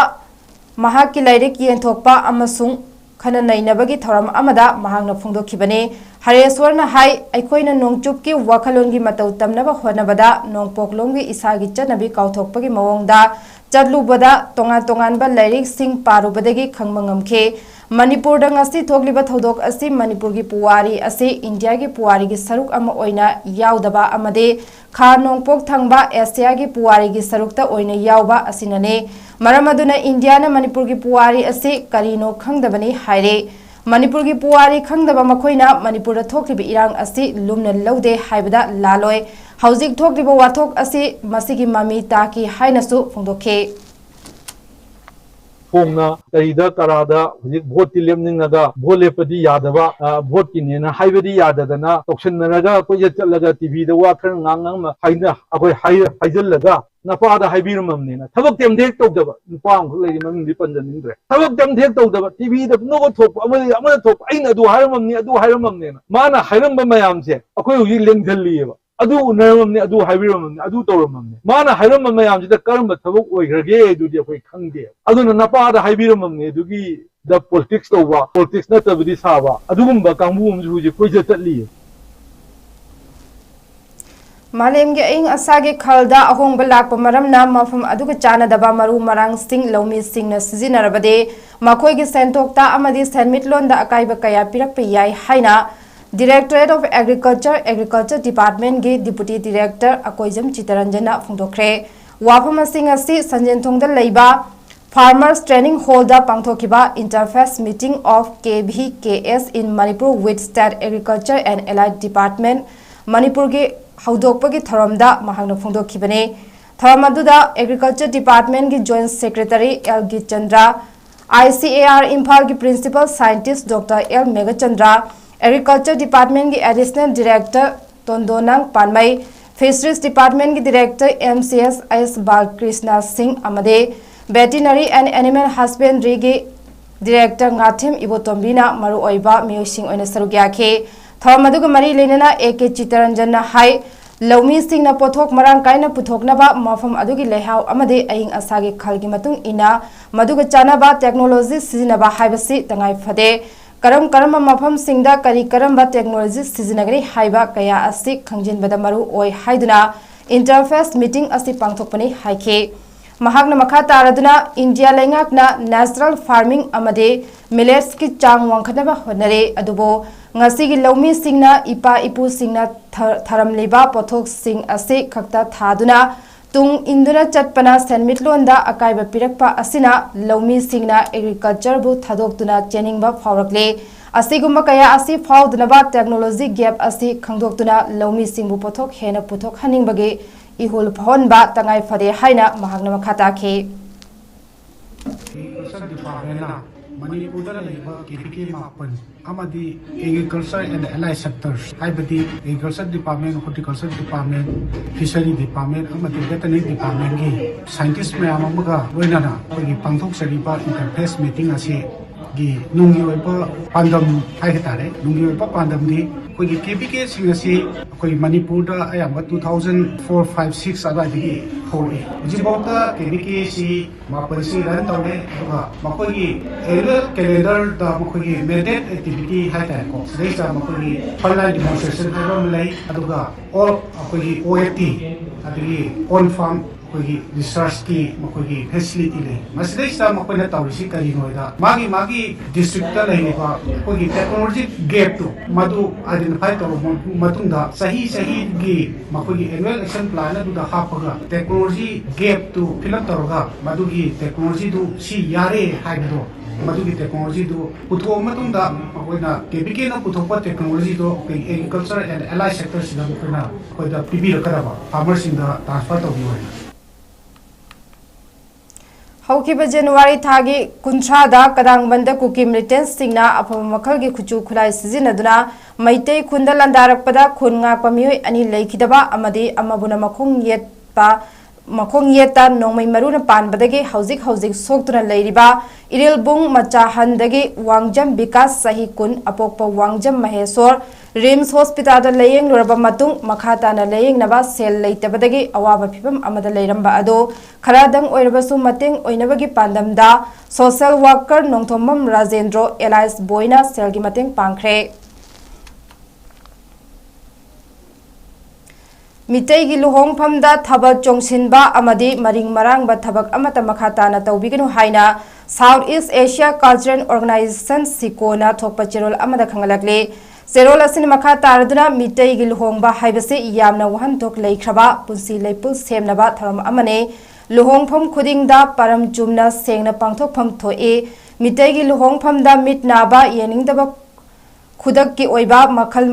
ꯃꯍꯥꯛꯀꯤ ꯂꯥꯏꯔꯤꯛ ꯌꯦꯟꯊꯣꯛꯄ ꯑꯃꯁꯨꯡ ꯈꯟꯅ ꯅꯩꯅꯕꯒꯤ ꯊꯧꯔꯝ ꯑꯃꯗ ꯃꯍꯥꯛꯅ ꯐꯣꯡꯗꯣꯛꯈꯤꯕꯅꯤ꯫ ꯍꯔꯦꯁ꯭ꯋꯔꯅ ꯍꯥꯏ, ꯑꯩꯈꯣꯏꯅ ꯅꯣꯡꯆꯨꯞꯀꯤ ꯋꯥꯈꯜꯂꯣꯟꯒꯤ ꯃꯇꯧ ꯇꯝꯅꯕ ꯍꯣꯠꯅꯕꯗ ꯅꯣꯡꯄꯣꯛꯂꯣꯝꯒꯤ ꯏꯁꯥꯒꯤ ꯆꯠꯅꯕꯤ ꯀꯥꯎꯊꯣꯛꯄꯒꯤ ꯃꯑꯣꯡꯗ ꯆꯠꯂꯨꯕꯗ ꯇꯣꯉꯥꯟ ꯇꯣꯉꯥꯟꯕ ꯂꯥꯏꯔꯤꯛꯁꯤꯡ ꯄꯥꯔꯨꯕꯗꯒꯤ ꯈꯪꯕ ꯉꯝꯈꯤ꯫ ꯃꯅꯤꯄꯨꯔꯗ ꯉꯁꯤ ꯊꯣꯛꯂꯤꯕ ꯊꯧꯗꯣꯛ ꯑꯁꯤ ꯃꯅꯤꯄꯨꯔꯒꯤ ꯄꯨꯋꯥꯔꯤ ꯑꯁꯤ ꯏꯟꯗꯤꯌꯥꯒꯤ ꯄꯨꯋꯥꯔꯤꯒꯤ ꯁꯔꯨꯛ ꯑꯃ ꯑꯣꯏꯅ ꯌꯥꯎꯗꯕ ꯑꯃꯗꯤ ꯈꯥ ꯅꯣꯡꯄꯣꯛ ꯊꯪꯕ ꯑꯦꯁꯤꯌꯥꯒꯤ ꯄꯨꯋꯥꯔꯤꯒꯤ ꯁꯔꯨꯛꯇ ꯑꯣꯏꯅ ꯌꯥꯎꯕ ꯑꯁꯤꯅꯅꯤ꯫ ꯃꯔꯝ ꯑꯗꯨꯅ ꯏꯟꯗꯤꯌꯥꯅ ꯃꯅꯤꯄꯨꯔꯒꯤ ꯄꯨꯋꯥꯔꯤ ꯑꯁꯤ ꯀꯔꯤꯅꯣ ꯈꯪꯗꯕꯅꯤ ꯍꯥꯏꯔꯦ꯫ ꯃꯅꯤꯄꯨꯔꯒꯤ ꯄꯨꯋꯥꯔꯤ ꯈꯪꯗꯕ ꯃꯈꯣꯏꯅ ꯃꯅꯤꯄꯨꯔꯗ ꯊꯣꯛꯂꯤꯕ ꯏꯔꯥꯡ ꯑꯁꯤ ꯂꯨꯝꯅ ꯂꯧꯗꯦ ꯍꯥꯏꯕꯗ ꯂꯥꯜꯂꯣꯏ꯫ ꯍꯧꯖꯤꯛ ꯊꯣꯛꯂꯤꯕ ꯋꯥꯊꯣꯛ ꯑꯁꯤ ꯃꯁꯤꯒꯤ ꯃꯃꯤ ꯇꯥꯈꯤ ꯍꯥꯏꯅꯁꯨ ꯐꯣꯡꯗꯣꯛꯈꯤ꯫ ꯐꯣꯡꯅ ꯀꯔꯤꯗ ꯀꯔꯥꯗ ꯍꯧꯖꯤꯛ ꯚꯣꯠꯇꯤ ꯂꯦꯞꯅꯤꯡꯉꯒ ꯚꯣꯠ ꯂꯦꯞꯄꯗꯤ ꯌꯥꯗꯕ, ꯑ, ꯚꯣꯠꯀꯤꯅꯦꯅ ꯍꯥꯏꯕꯗꯤ ꯌꯥꯗꯗꯅ ꯇꯧꯁꯤꯟꯅꯔꯒ ꯀꯣꯏꯆꯠ ꯆꯠꯂꯒ ꯇꯤꯚꯤꯗ ꯋꯥ ꯈꯔ ꯉꯥꯡ ꯉꯥꯡꯅ ꯍꯥꯏꯅ ꯑꯩꯈꯣꯏ ꯍꯥꯏ-, ꯍꯥꯏꯖꯤꯜꯂꯒ ꯅꯄꯥꯗ ꯍꯥꯏꯕꯤꯔꯝꯃꯕꯅꯤꯅ ꯊꯕꯛꯇꯤ ꯑꯝꯇ ꯍꯦꯛ ꯇꯧꯗꯕ ꯅꯨꯄꯥ ꯑꯃꯈꯛ ꯂꯩꯔꯤ, ꯃꯃꯤꯡꯗꯤ ꯄꯟꯖꯅꯤꯡꯗ꯭ꯔꯦ꯫ ꯊꯕꯛꯇꯤ ꯑꯝꯇ ꯍꯦꯛ ꯇꯧꯗꯕ, ꯇꯤꯚꯤꯗ ꯄꯨꯝꯅꯃꯛ ꯊꯣꯛꯄ, ꯑꯃꯗꯒꯤ ꯑꯃꯗ ꯊꯣꯛꯄ, "ꯑꯩꯅ ꯑꯗꯨ ꯍꯥꯏꯔꯝꯃꯕꯅꯤ, ꯑꯗꯨ ꯍꯥꯏꯔꯝꯃꯕꯅꯦꯅ" ꯃꯥꯅ ꯍꯥꯏꯔꯝꯕ ꯃꯌꯥꯝꯁꯦ ꯑꯩꯈꯣꯏ ꯍꯧꯖꯤꯛ ꯂꯦꯡꯁꯤꯜꯂꯤꯑꯕ꯫ "ꯑꯗꯨ ꯎꯅꯔꯝꯃꯕꯅꯤ, ꯑꯗꯨ ꯍꯥꯏꯕꯤꯔꯝꯃꯕꯅꯤ, ꯑꯗꯨ ꯇꯧꯔꯝꯃꯕꯅꯤ" ꯃꯥꯅ ꯍꯥꯏꯔꯝꯕ ꯃꯌꯥꯝꯁꯤꯗ ꯀꯔꯝꯕ ꯊꯕꯛ ꯑꯣꯏꯈ꯭ꯔꯒꯦ ꯑꯗꯨꯗꯤ ꯑꯩꯈꯣꯏ ꯈꯪꯗꯦ꯫ ꯑꯗꯨꯅ ꯅꯄꯥꯗ ꯍꯥꯏꯕꯤꯔꯝꯃꯕꯅꯤ ꯑꯗꯨꯒꯤ ꯗ ꯄꯣꯂꯤꯇꯤꯛꯁ ꯇꯧꯕ, ꯄꯣꯂꯤꯇꯤꯛꯁ ꯅꯠꯇꯕꯗꯤ ꯁꯥꯕ, ꯑꯗꯨꯒꯨꯝꯕ ꯀꯥꯡꯕꯨ ꯑꯃꯁꯨ ꯍꯧꯖꯤꯛ ꯀꯣꯏꯆꯠ ꯆꯠꯂꯤꯌꯦ꯫ ꯃꯥꯂꯦꯝꯒꯤ ꯑꯏꯪ ꯑꯁꯥꯒꯤ ꯈꯜꯗ ꯑꯍꯣꯡꯕ ꯂꯥꯛꯄ ꯃꯔꯝꯅ ꯃꯐꯝ ꯑꯗꯨꯒ ꯆꯥꯟꯅꯗꯕ ꯃꯔꯨ ꯃꯔꯥꯡꯁꯤꯡ ꯂꯧꯃꯤꯁꯤꯡꯅ ꯁꯤꯖꯤꯟꯅꯔꯕꯗꯤ ꯃꯈꯣꯏꯒꯤ ꯁꯦꯟꯊꯣꯛꯇ ꯑꯃꯗꯤ ꯁꯦꯟꯃꯤꯠꯂꯣꯟꯗ ꯑꯀꯥꯏꯕ ꯀꯌꯥ ꯄꯤꯔꯛꯄ ꯌꯥꯏ ꯍꯥꯏꯅ Directorate of Agriculture, Agriculture Departmentꯀꯤ Deputy Director Akoijam ꯆꯤꯇꯔꯟꯖꯟꯅ ꯐꯣꯡꯗꯣꯛꯈ꯭ꯔꯦ꯫ ꯋꯥꯐꯝꯁꯤꯡ ꯑꯁꯤ ꯁꯟꯖꯦꯟꯊꯣꯡꯗ ꯂꯩꯕ Farmers Training Hallꯗ ꯄꯥꯡꯊꯣꯛꯈꯤꯕ Interface Meeting of K V K S in Manipur with State Agriculture and Allied Department ꯃꯅꯤꯄꯨꯔꯒꯤ ꯍꯧꯗꯣꯛꯄꯒꯤ ꯊꯧꯔꯝꯗ ꯃꯍꯥꯛꯅ ꯐꯣꯡꯗꯣꯛꯈꯤꯕꯅꯤ꯫ ꯊꯧꯔꯝ ꯑꯗꯨꯗ Agriculture Departmentꯀꯤ Joint Secretary L ꯒꯤꯆꯟꯗ꯭ꯔ, I C A R ꯏꯝꯐꯥꯜꯒꯤ Principal Scientist Doctor L Meghachandra, Agriculture Departmentꯀꯤ Additional Director ꯇꯣꯟꯗꯣꯅꯥꯡ ꯄꯥꯟꯃꯩ, Fisheries Departmentꯀꯤ Director M C S S Balkrishna ꯁꯤꯡ ꯑꯃꯗꯤ Veterinary and Animal Husbandryꯒꯤ Director ꯉꯥꯊꯦꯝ ꯏꯕꯣꯇꯣꯝꯕꯤꯅ ꯃꯔꯨꯑꯣꯏꯕ ꯃꯤꯑꯣꯏꯁꯤꯡ ꯑꯣꯏꯅ ꯁꯔꯨꯛ ꯌꯥꯈꯤ꯫ ꯊꯧꯔꯝ ꯑꯗꯨꯒ ꯃꯔꯤ ꯂꯩꯅꯅ A K ꯆꯤꯇꯔꯟꯖꯟꯅ ꯍꯥꯏ, ꯂꯧꯃꯤꯁꯤꯡꯅ ꯄꯣꯠꯊꯣꯛ ꯃꯔꯥꯡ ꯀꯥꯏꯅ ꯄꯨꯊꯣꯛꯅꯕ ꯃꯐꯝ ꯑꯗꯨꯒꯤ ꯂꯩꯍꯥꯎ ꯑꯃꯗꯤ ꯑꯏꯪ ꯑꯁꯥꯒꯤ ꯈꯜꯒꯤ ꯃꯇꯨꯡ ꯏꯟꯅ ꯃꯗꯨꯒ ꯆꯥꯟꯅꯕ technology ꯁꯤꯖꯤꯟꯅꯕ ꯍꯥꯏꯕꯁꯤ ꯇꯉꯥꯏ ꯐꯗꯦ꯫ ꯀꯔꯝ ꯀꯔꯝꯕ ꯃꯐꯝꯁꯤꯡꯗ ꯀꯔꯤ ꯀꯔꯝꯕ technology ꯁꯤꯖꯤꯟꯅꯒꯅꯤ ꯍꯥꯏꯕ ꯀꯌꯥ ꯑꯁꯤ ꯈꯪꯖꯤꯟꯕꯗ ꯃꯔꯨ ꯑꯣꯏ ꯍꯥꯏꯗꯨꯅ Interface Meeting ꯑꯁꯤ ꯄꯥꯡꯊꯣꯛꯄꯅꯤ ꯍꯥꯏꯈꯤ꯫ ꯃꯍꯥꯛꯅ ꯃꯈꯥ ꯇꯥꯔꯗꯨꯅ ꯏꯟꯗꯤꯌꯥ ꯂꯩꯉꯥꯛꯅ natural farming ꯑꯃꯗꯤ milletsꯀꯤ ꯆꯥꯡ ꯋꯥꯡꯈꯠꯅꯕ ꯍꯣꯠꯅꯔꯤ, ꯑꯗꯨꯕꯨ ꯉꯁꯤꯒꯤ ꯂꯧꯃꯤꯁꯤꯡꯅ ꯏꯄꯥ ꯏꯄꯨꯁꯤꯡꯅ ꯊ-, ꯊꯔꯝꯂꯤꯕ ꯄꯣꯠꯊꯣꯛꯁꯤꯡ ꯑꯁꯤ ꯈꯛꯇ ꯊꯥꯗꯨꯅ ꯇꯨꯡ ꯏꯟꯗꯨꯅ ꯆꯠꯄꯅ ꯁꯦꯟꯃꯤꯠꯂꯣꯟꯗ ꯑꯀꯥꯏꯕ ꯄꯤꯔꯛꯄ ꯑꯁꯤꯅ ꯂꯧꯃꯤꯁꯤꯡꯅ agricultureꯕꯨ ꯊꯥꯗꯣꯛꯇꯨꯅ ꯆꯦꯟꯅꯤꯡꯕ ꯐꯥꯎꯔꯛꯂꯦ꯫ ꯑꯁꯤꯒꯨꯝꯕ ꯀꯌꯥ ꯑꯁꯤ ꯐꯥꯎꯗꯅꯕ technology gap ꯑꯁꯤ ꯈꯪꯗꯣꯛꯇꯨꯅ ꯂꯧꯃꯤꯁꯤꯡꯕꯨ ꯄꯣꯠꯊꯣꯛ ꯍꯦꯟꯅ ꯄꯨꯊꯣꯛꯍꯟꯅꯤꯡꯕꯒꯤ ꯏꯍꯨꯜ ꯐꯥꯎꯍꯟꯕ ꯇꯉꯥꯏ ꯐꯗꯦ ꯍꯥꯏꯅ ꯃꯍꯥꯛꯅ ꯃꯈꯥ ꯇꯥꯈꯤ꯫ Agriculture Departmentꯅ ꯃꯅꯤꯄꯨꯔꯗ ꯂꯩꯔꯤꯕ K V K ꯃꯥꯄꯟ ꯑꯃꯗꯤ Agriculture and Allied Sectors, ꯍꯥꯏꯕꯗꯤ Agriculture Department, Horticulture Department, Fishery Department ꯑꯃꯗꯤ Veterinary Departmentꯀꯤ scientist ꯃꯌꯥꯝ ꯑꯃꯒ ꯂꯣꯏꯅꯅ ꯑꯩꯈꯣꯏꯒꯤ ꯄꯥꯡꯊꯣꯛꯆꯔꯤꯕ Interface Meeting ꯑꯁꯤꯒꯤ ꯅꯨꯡꯒꯤ ꯑꯣꯏꯕ ꯄꯥꯟꯗꯝ ꯍꯥꯏꯕ ꯇꯥꯔꯦ, ꯅꯨꯡꯒꯤ ꯑꯣꯏꯕ ꯄꯥꯟꯗꯝꯗꯤ ꯑꯩꯈꯣꯏꯒꯤ ꯀꯦ ꯚꯤ ꯀꯦꯁꯤꯡ ꯑꯁꯤ ꯑꯩꯈꯣꯏ ꯃꯅꯤꯄꯨꯔꯗ ꯑꯌꯥꯝꯕ two thousand four, five, six ꯑꯗꯨꯋꯥꯏꯗꯒꯤ ꯍꯧꯔꯛꯏ꯫ ꯍꯧꯖꯤꯛꯐꯥꯎꯗ ꯀꯦ ꯚꯤ ꯀꯦꯁꯤ ꯃꯥꯄꯜꯁꯤ ꯔꯟ ꯇꯧꯔꯦ꯫ ꯑꯗꯨꯒ ꯃꯈꯣꯏꯒꯤ ꯑꯦꯅꯨꯋꯦꯜ ꯀꯦꯂꯦꯟꯗꯔꯗ ꯃꯈꯣꯏꯒꯤ ꯃꯦꯟꯗꯦꯠ ꯑꯦꯛꯇꯤꯚꯤꯇꯤ ꯍꯥꯏꯇꯥꯔꯦꯀꯣ, ꯁꯤꯗꯩꯁꯤꯗ ꯃꯈꯣꯏꯒꯤ ꯐ꯭ꯔꯟꯂꯥꯏꯟ ꯗꯤꯃꯣꯟꯁꯇ꯭ꯔꯦꯁꯟ ꯍꯥꯏꯕ ꯑꯃ ꯂꯩ꯫ ꯑꯗꯨꯒ ꯑꯣꯜ ꯑꯩꯈꯣꯏꯒꯤ ꯑꯣ ꯑꯦꯐ ꯇꯤ, ꯑꯗꯒꯤ ꯑꯣꯟ ꯐꯥꯔꯝ ꯑꯩꯈꯣꯏꯒꯤ ꯔꯤꯁꯔꯁꯀꯤ ꯃꯈꯣꯏꯒꯤ ꯐꯦꯁꯤꯂꯤꯇꯤ ꯂꯩ꯫ ꯃꯁꯤꯗꯩꯁꯤꯗ ꯃꯈꯣꯏꯅ ꯇꯧꯔꯤꯁꯤ ꯀꯔꯤꯅꯣ ꯍꯥꯏꯗ, ꯃꯥꯒꯤ ꯃꯥꯒꯤ ꯗꯤꯁꯇ꯭ꯔꯤꯛꯇ ꯂꯩꯔꯤꯕ ꯑꯩꯈꯣꯏꯒꯤ ꯇꯦꯛꯅꯣꯂꯣꯖꯤ ꯒꯦꯞꯇꯨ ꯃꯗꯨ ꯑꯥꯏꯗꯦꯟꯇꯤꯐꯥꯏ ꯇꯧꯔꯕ ꯃꯇꯨꯡꯗ, ꯆꯍꯤ ꯆꯍꯤꯒꯤ ꯃꯈꯣꯏꯒꯤ ꯑꯦꯅꯨꯋꯦꯜ ꯑꯦꯛꯁꯟ ꯄ꯭ꯂꯥꯟ ꯑꯗꯨꯗ ꯍꯥꯞꯄꯒ ꯇꯦꯛꯅꯣꯂꯣꯖꯤ ꯒꯦꯞꯇꯨ ꯐꯤꯜ ꯑꯞ ꯇꯧꯔꯒ ꯃꯗꯨꯒꯤ ꯇꯦꯛꯅꯣꯂꯣꯖꯤꯗꯨ ꯁꯤ ꯌꯥꯔꯦ ꯍꯥꯏꯕꯗꯣ, ꯃꯗꯨꯒꯤ ꯇꯦꯛꯅꯣꯂꯣꯖꯤꯗꯨ ꯄꯨꯊꯣꯛꯑ ꯃꯇꯨꯡꯗ, ꯑꯩꯈꯣꯏꯅ ꯀꯦ ꯚꯤ ꯀꯦꯅ ꯄꯨꯊꯣꯛꯄ ꯇꯦꯛꯅꯣꯂꯣꯖꯤꯗꯣ ꯑꯩꯈꯣꯏ ꯑꯦꯒ꯭ꯔꯤꯀꯜꯆꯔ ꯑꯦꯟ ꯑꯦꯂꯥꯏ ꯁꯦꯛꯇꯔꯁꯤꯗ ꯑꯩꯈꯣꯏꯅ, ꯑꯩꯈꯣꯏꯗ ꯄꯤꯕꯤꯔꯛꯀꯗꯕ, ꯐꯥꯔꯃꯔꯁꯤꯡꯗ ꯇ꯭ꯔꯥꯟꯁꯐꯔ ꯇꯧꯕꯤꯌꯨ ꯍꯥꯏꯅ꯫ ꯍꯧꯈꯤꯕ ꯖꯅꯋꯥꯔꯤ ꯊꯥꯒꯤ ꯀꯨꯟꯊ꯭ꯔꯥꯗ ꯀꯗꯥꯡꯕꯟꯗ ꯀꯨꯀꯤ ꯃꯤꯂꯤꯇꯦꯟꯠꯁꯤꯡꯅ ꯑꯐꯕ ꯃꯈꯜꯒꯤ ꯈꯨꯠꯁꯨ ꯈꯨꯠꯂꯥꯏ ꯁꯤꯖꯤꯟꯅꯗꯨꯅ ꯃꯩꯇꯩ ꯈꯨꯟꯗ ꯂꯥꯟꯗꯥꯔꯛꯄꯗ ꯈꯨꯟ ꯉꯥꯛꯄ ꯃꯤꯑꯣꯏ ꯑꯅꯤ ꯂꯩꯈꯤꯗꯕ ꯑꯃꯗꯤ ꯑꯃꯕꯨꯅ ꯃꯈꯣꯡ ꯌꯦꯠꯄ, ꯃꯈꯣꯡ ꯌꯦꯠꯇ ꯅꯣꯡꯃꯩ ꯃꯔꯨꯅ ꯄꯥꯟꯕꯗꯒꯤ ꯍꯧꯖꯤꯛ ꯍꯧꯖꯤꯛ ꯁꯣꯛꯇꯨꯅ ꯂꯩꯔꯤꯕ ꯏꯔꯤꯜꯕꯨꯡ ꯃꯆꯥꯍꯟꯗꯒꯤ ꯋꯥꯡꯖꯝ ꯕꯤꯀꯥꯁ, ꯆꯍꯤ ꯀꯨꯟ, ꯑꯄꯣꯛꯄ ꯋꯥꯡꯖꯝ ꯃꯍꯦꯁꯣꯔ, ꯔꯤꯝꯁ ꯍꯣꯁꯄꯤꯇꯥꯜꯗ ꯂꯥꯌꯦꯡꯂꯨꯔꯕ ꯃꯇꯨꯡ, ꯃꯈꯥ ꯇꯥꯅ ꯂꯥꯌꯦꯡꯅꯕ ꯁꯦꯜ ꯂꯩꯇꯕꯗꯒꯤ ꯑꯋꯥꯕ ꯐꯤꯚꯝ ꯑꯃꯗ ꯂꯩꯔꯝꯕ ꯑꯗꯨ ꯈꯔꯗꯪ ꯑꯣꯏꯔꯕꯁꯨ ꯃꯇꯦꯡ ꯑꯣꯏꯅꯕꯒꯤ ꯄꯥꯟꯗꯝꯗ social worker Nongthombam Rajendro alias ꯕꯣꯏꯅ ꯁꯦꯜꯒꯤ ꯃꯇꯦꯡ ꯄꯥꯡꯈ꯭ꯔꯦ꯫ ꯃꯤꯇꯩꯒꯤ ꯂꯨꯍꯣꯡꯐꯝꯗ ꯊꯥꯕꯜ ꯆꯣꯡꯁꯤꯟꯕ ꯑꯃꯗꯤ ꯃꯔꯤꯡ ꯃꯔꯥꯡꯕ ꯊꯕꯛ ꯑꯃꯠꯇ ꯃꯈꯥ ꯇꯥꯅ ꯇꯧꯕꯤꯒꯅꯨ ꯍꯥꯏꯅ ꯁꯥꯎꯠ ꯏꯁ ꯑꯦꯁꯤꯌꯥ ꯀꯜꯆꯔꯦꯜ ꯑꯣꯔꯒꯅꯥꯏꯖꯦꯁꯟ, ꯁꯤꯀꯣꯅ ꯊꯣꯛꯄ ꯆꯦꯔꯣꯜ ꯑꯃꯗ ꯈꯪꯍꯜꯂꯛꯂꯤ꯫ ꯆꯦꯔꯣꯜ ꯑꯁꯤꯅ ꯃꯈꯥ ꯇꯥꯔꯗꯨꯅ ꯃꯤꯇꯩꯒꯤ ꯂꯨꯍꯣꯡꯕ ꯍꯥꯏꯕꯁꯤ ꯌꯥꯝꯅ ꯋꯥꯍꯟꯊꯣꯛ ꯂꯩꯈ꯭ꯔꯕ ꯄꯨꯟꯁꯤ ꯂꯩꯄꯨꯜ ꯁꯦꯝꯅꯕ ꯊꯧꯔꯝ ꯑꯃꯅꯤ꯫ ꯂꯨꯍꯣꯡꯐꯝ ꯈꯨꯗꯤꯡꯗ ꯄꯥꯔꯝ ꯆꯨꯝꯅ ꯁꯦꯡꯅ ꯄꯥꯡꯊꯣꯛꯐꯝ ꯊꯣꯛꯏ꯫ ꯃꯤꯇꯩꯒꯤ ꯂꯨꯍꯣꯡꯐꯝꯗ ꯃꯤꯠ ꯅꯥꯕ, ꯌꯦꯡꯅꯤꯡꯗꯕ, ꯈꯨꯗꯛꯀꯤ ꯑꯣꯏꯕ ꯃꯈꯜ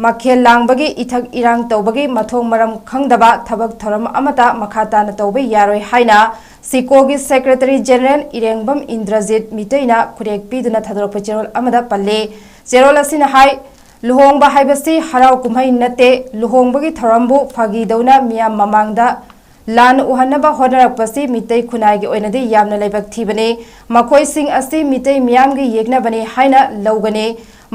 ꯃꯈꯦꯜ ꯂꯥꯡꯕꯒꯤ, ꯏꯊꯛ ꯏꯔꯥꯡ ꯇꯧꯕꯒꯤ ꯃꯊꯣꯡ ꯃꯔꯝ ꯈꯪꯗꯕ ꯊꯕꯛ ꯊꯧꯔꯝ ꯑꯃꯠꯇ ꯃꯈꯥ ꯇꯥꯅ ꯇꯧꯕ ꯌꯥꯔꯣꯏ ꯍꯥꯏꯅ ꯁꯤꯀꯣꯒꯤ ꯁꯦꯀ꯭ꯔꯦꯇꯔꯤ ꯖꯦꯅꯔꯦꯜ ꯏꯔꯦꯡꯕꯝ ꯏꯟꯗ꯭ꯔꯖꯤꯠ ꯃꯤꯇꯩꯅ ꯈꯨꯔꯦꯛ ꯄꯤꯗꯨꯅ ꯊꯥꯗꯣꯔꯛꯄ ꯆꯦꯔꯣꯜ ꯑꯃꯗ ꯄꯜꯂꯤ꯫ ꯆꯦꯔꯣꯜ ꯑꯁꯤꯅ ꯍꯥꯏ, ꯂꯨꯍꯣꯡꯕ ꯍꯥꯏꯕꯁꯤ ꯍꯔꯥꯎ ꯀꯨꯝꯍꯩ ꯅꯠꯇꯦ꯫ ꯂꯨꯍꯣꯡꯕꯒꯤ ꯊꯧꯔꯝꯕꯨ ꯐꯥꯒꯤꯗꯧꯅ ꯃꯤꯌꯥꯝ ꯃꯃꯥꯡꯗ ꯂꯥꯟꯅ ꯎꯍꯟꯅꯕ ꯍꯣꯠꯅꯔꯛꯄꯁꯤ ꯃꯤꯇꯩ ꯈꯨꯟꯅꯥꯏꯒꯤ ꯑꯣꯏꯅꯗꯤ ꯌꯥꯝꯅ ꯂꯥꯏꯕꯛ ꯊꯤꯕꯅꯤ꯫ ꯃꯈꯣꯏꯁꯤꯡ ꯑꯁꯤ ꯃꯤꯇꯩ ꯃꯤꯌꯥꯝꯒꯤ ꯌꯦꯛꯅꯕꯅꯤ ꯍꯥꯏꯅ ꯂꯧꯒꯅꯤ꯫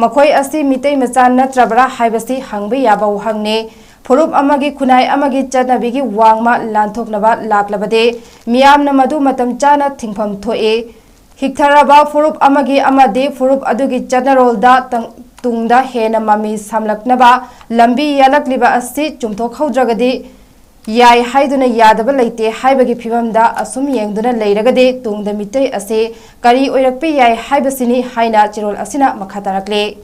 ꯃꯈꯣꯏ ꯑꯁꯤ ꯃꯤꯇꯩ ꯃꯆꯥ ꯅꯠꯇ꯭ꯔꯕ꯭ꯔꯥ ꯍꯥꯏꯕꯁꯤ ꯍꯪꯕ ꯌꯥꯕ ꯋꯥꯍꯪꯅꯤ꯫ ꯐꯨꯔꯨꯞ ꯑꯃꯒꯤ ꯈꯨꯟꯅꯥꯏ ꯑꯃꯒꯤ ꯆꯠꯅꯕꯤꯒꯤ ꯋꯥꯡꯃ ꯂꯥꯟꯊꯣꯛꯅꯕ ꯂꯥꯛꯂꯕꯗꯤ, ꯃꯤꯌꯥꯝꯅ ꯃꯗꯨ ꯃꯇꯝ ꯆꯥꯅ ꯊꯤꯡꯐꯝ ꯊꯣꯛꯏ꯫ ꯍꯤꯛꯊꯔꯕ ꯐꯨꯔꯨꯞ ꯑꯃꯒꯤ ꯑꯃꯗꯤ ꯐꯨꯔꯨꯞ ꯑꯗꯨꯒꯤ ꯆꯠꯅꯔꯣꯜꯗ ꯇꯪ-, ꯇꯨꯡꯗ ꯍꯦꯟꯅ ꯃꯃꯤ ꯁꯥꯝꯂꯛꯅꯕ ꯂꯝꯕꯤ ꯌꯥꯂꯛꯂꯤꯕ ꯑꯁꯤ ꯆꯨꯝꯊꯣꯛꯍꯧꯗ꯭ꯔꯒꯗꯤ ꯌꯥꯏ ꯍꯥꯏꯗꯨꯅ ꯌꯥꯗꯕ ꯂꯩꯇꯦ ꯍꯥꯏꯕꯒꯤ ꯐꯤꯕꯝꯗ ꯑꯁꯨꯝ ꯌꯦꯡꯗꯨꯅ ꯂꯩꯔꯒꯗꯤ ꯇꯨꯡꯗ ꯃꯤꯇꯩ ꯑꯁꯤ ꯀꯔꯤ ꯑꯣꯏꯔꯛꯄ ꯌꯥꯏ ꯍꯥꯏꯕꯁꯤꯅꯤ ꯍꯥꯏꯅ ꯆꯦꯔꯣꯜ ꯑꯁꯤꯅ ꯃꯈꯥ ꯇꯥꯔꯛꯂꯤ꯫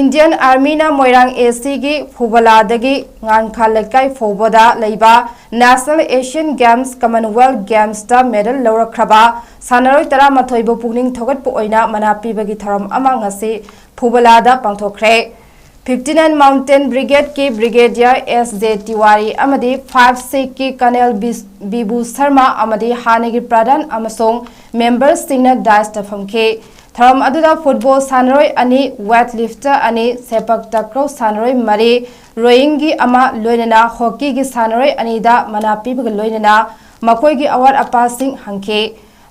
Indian Armyꯅ ꯃꯣꯏꯔꯥꯡ ACꯒꯤ ꯐꯨꯕꯂꯥꯗꯒꯤ ꯉꯥꯟꯈꯥ ꯂꯩꯀꯥꯏ ꯐꯥꯎꯕꯗ ꯂꯩꯕ National Asian Games, Commonwealth Gamesꯇ medal ꯂꯧꯔꯛꯈ꯭ꯔꯕ ꯁꯥꯟꯅꯔꯣꯏ ꯇꯔꯥꯃꯥꯊꯣꯏꯕꯨ ꯄꯨꯛꯅꯤꯡ ꯊꯧꯒꯠꯄ ꯑꯣꯏꯅ ꯃꯅꯥ ꯄꯤꯕꯒꯤ ꯊꯧꯔꯝ ꯑꯃ ꯉꯁꯤ ꯐꯨꯕꯂꯥꯗ ꯄꯥꯡꯊꯣꯛꯈ꯭ꯔꯦ꯫ Fifty-nine Mountain Brigadeꯀꯤ Brigadier S J Tiwari ꯑꯃꯗꯤ Five Sixꯀꯤ Colonel ꯕꯤꯁ-, ꯕꯤꯕꯨ ꯁꯔꯃ ꯑꯃꯗꯤ ꯍꯥꯟꯅꯒꯤ ꯄ꯭ꯔꯙꯥꯟ ꯑꯃꯁꯨꯡ memberꯁꯤꯡꯅ daistaꯇ ꯐꯝꯈꯤ꯫ ꯊꯧꯔꯝ ꯑꯗꯨꯗ football ꯁꯥꯟꯅꯔꯣꯏ ꯑꯅꯤ, weightlifter ꯑꯅꯤ, ꯁꯦꯄꯛ ꯇꯀ꯭ꯔꯧ ꯁꯥꯟꯅꯔꯣꯏ ꯃꯔꯤ, rowingꯒꯤ ꯑꯃ, ꯂꯣꯏꯅꯅ hockeyꯒꯤ ꯁꯥꯟꯅꯔꯣꯏ ꯑꯅꯤꯗ ꯃꯅꯥ ꯄꯤꯕꯒ ꯂꯣꯏꯅꯅ ꯃꯈꯣꯏꯒꯤ ꯑꯋꯥꯠ ꯑꯄꯥꯁꯤꯡ ꯍꯪꯈꯤ꯫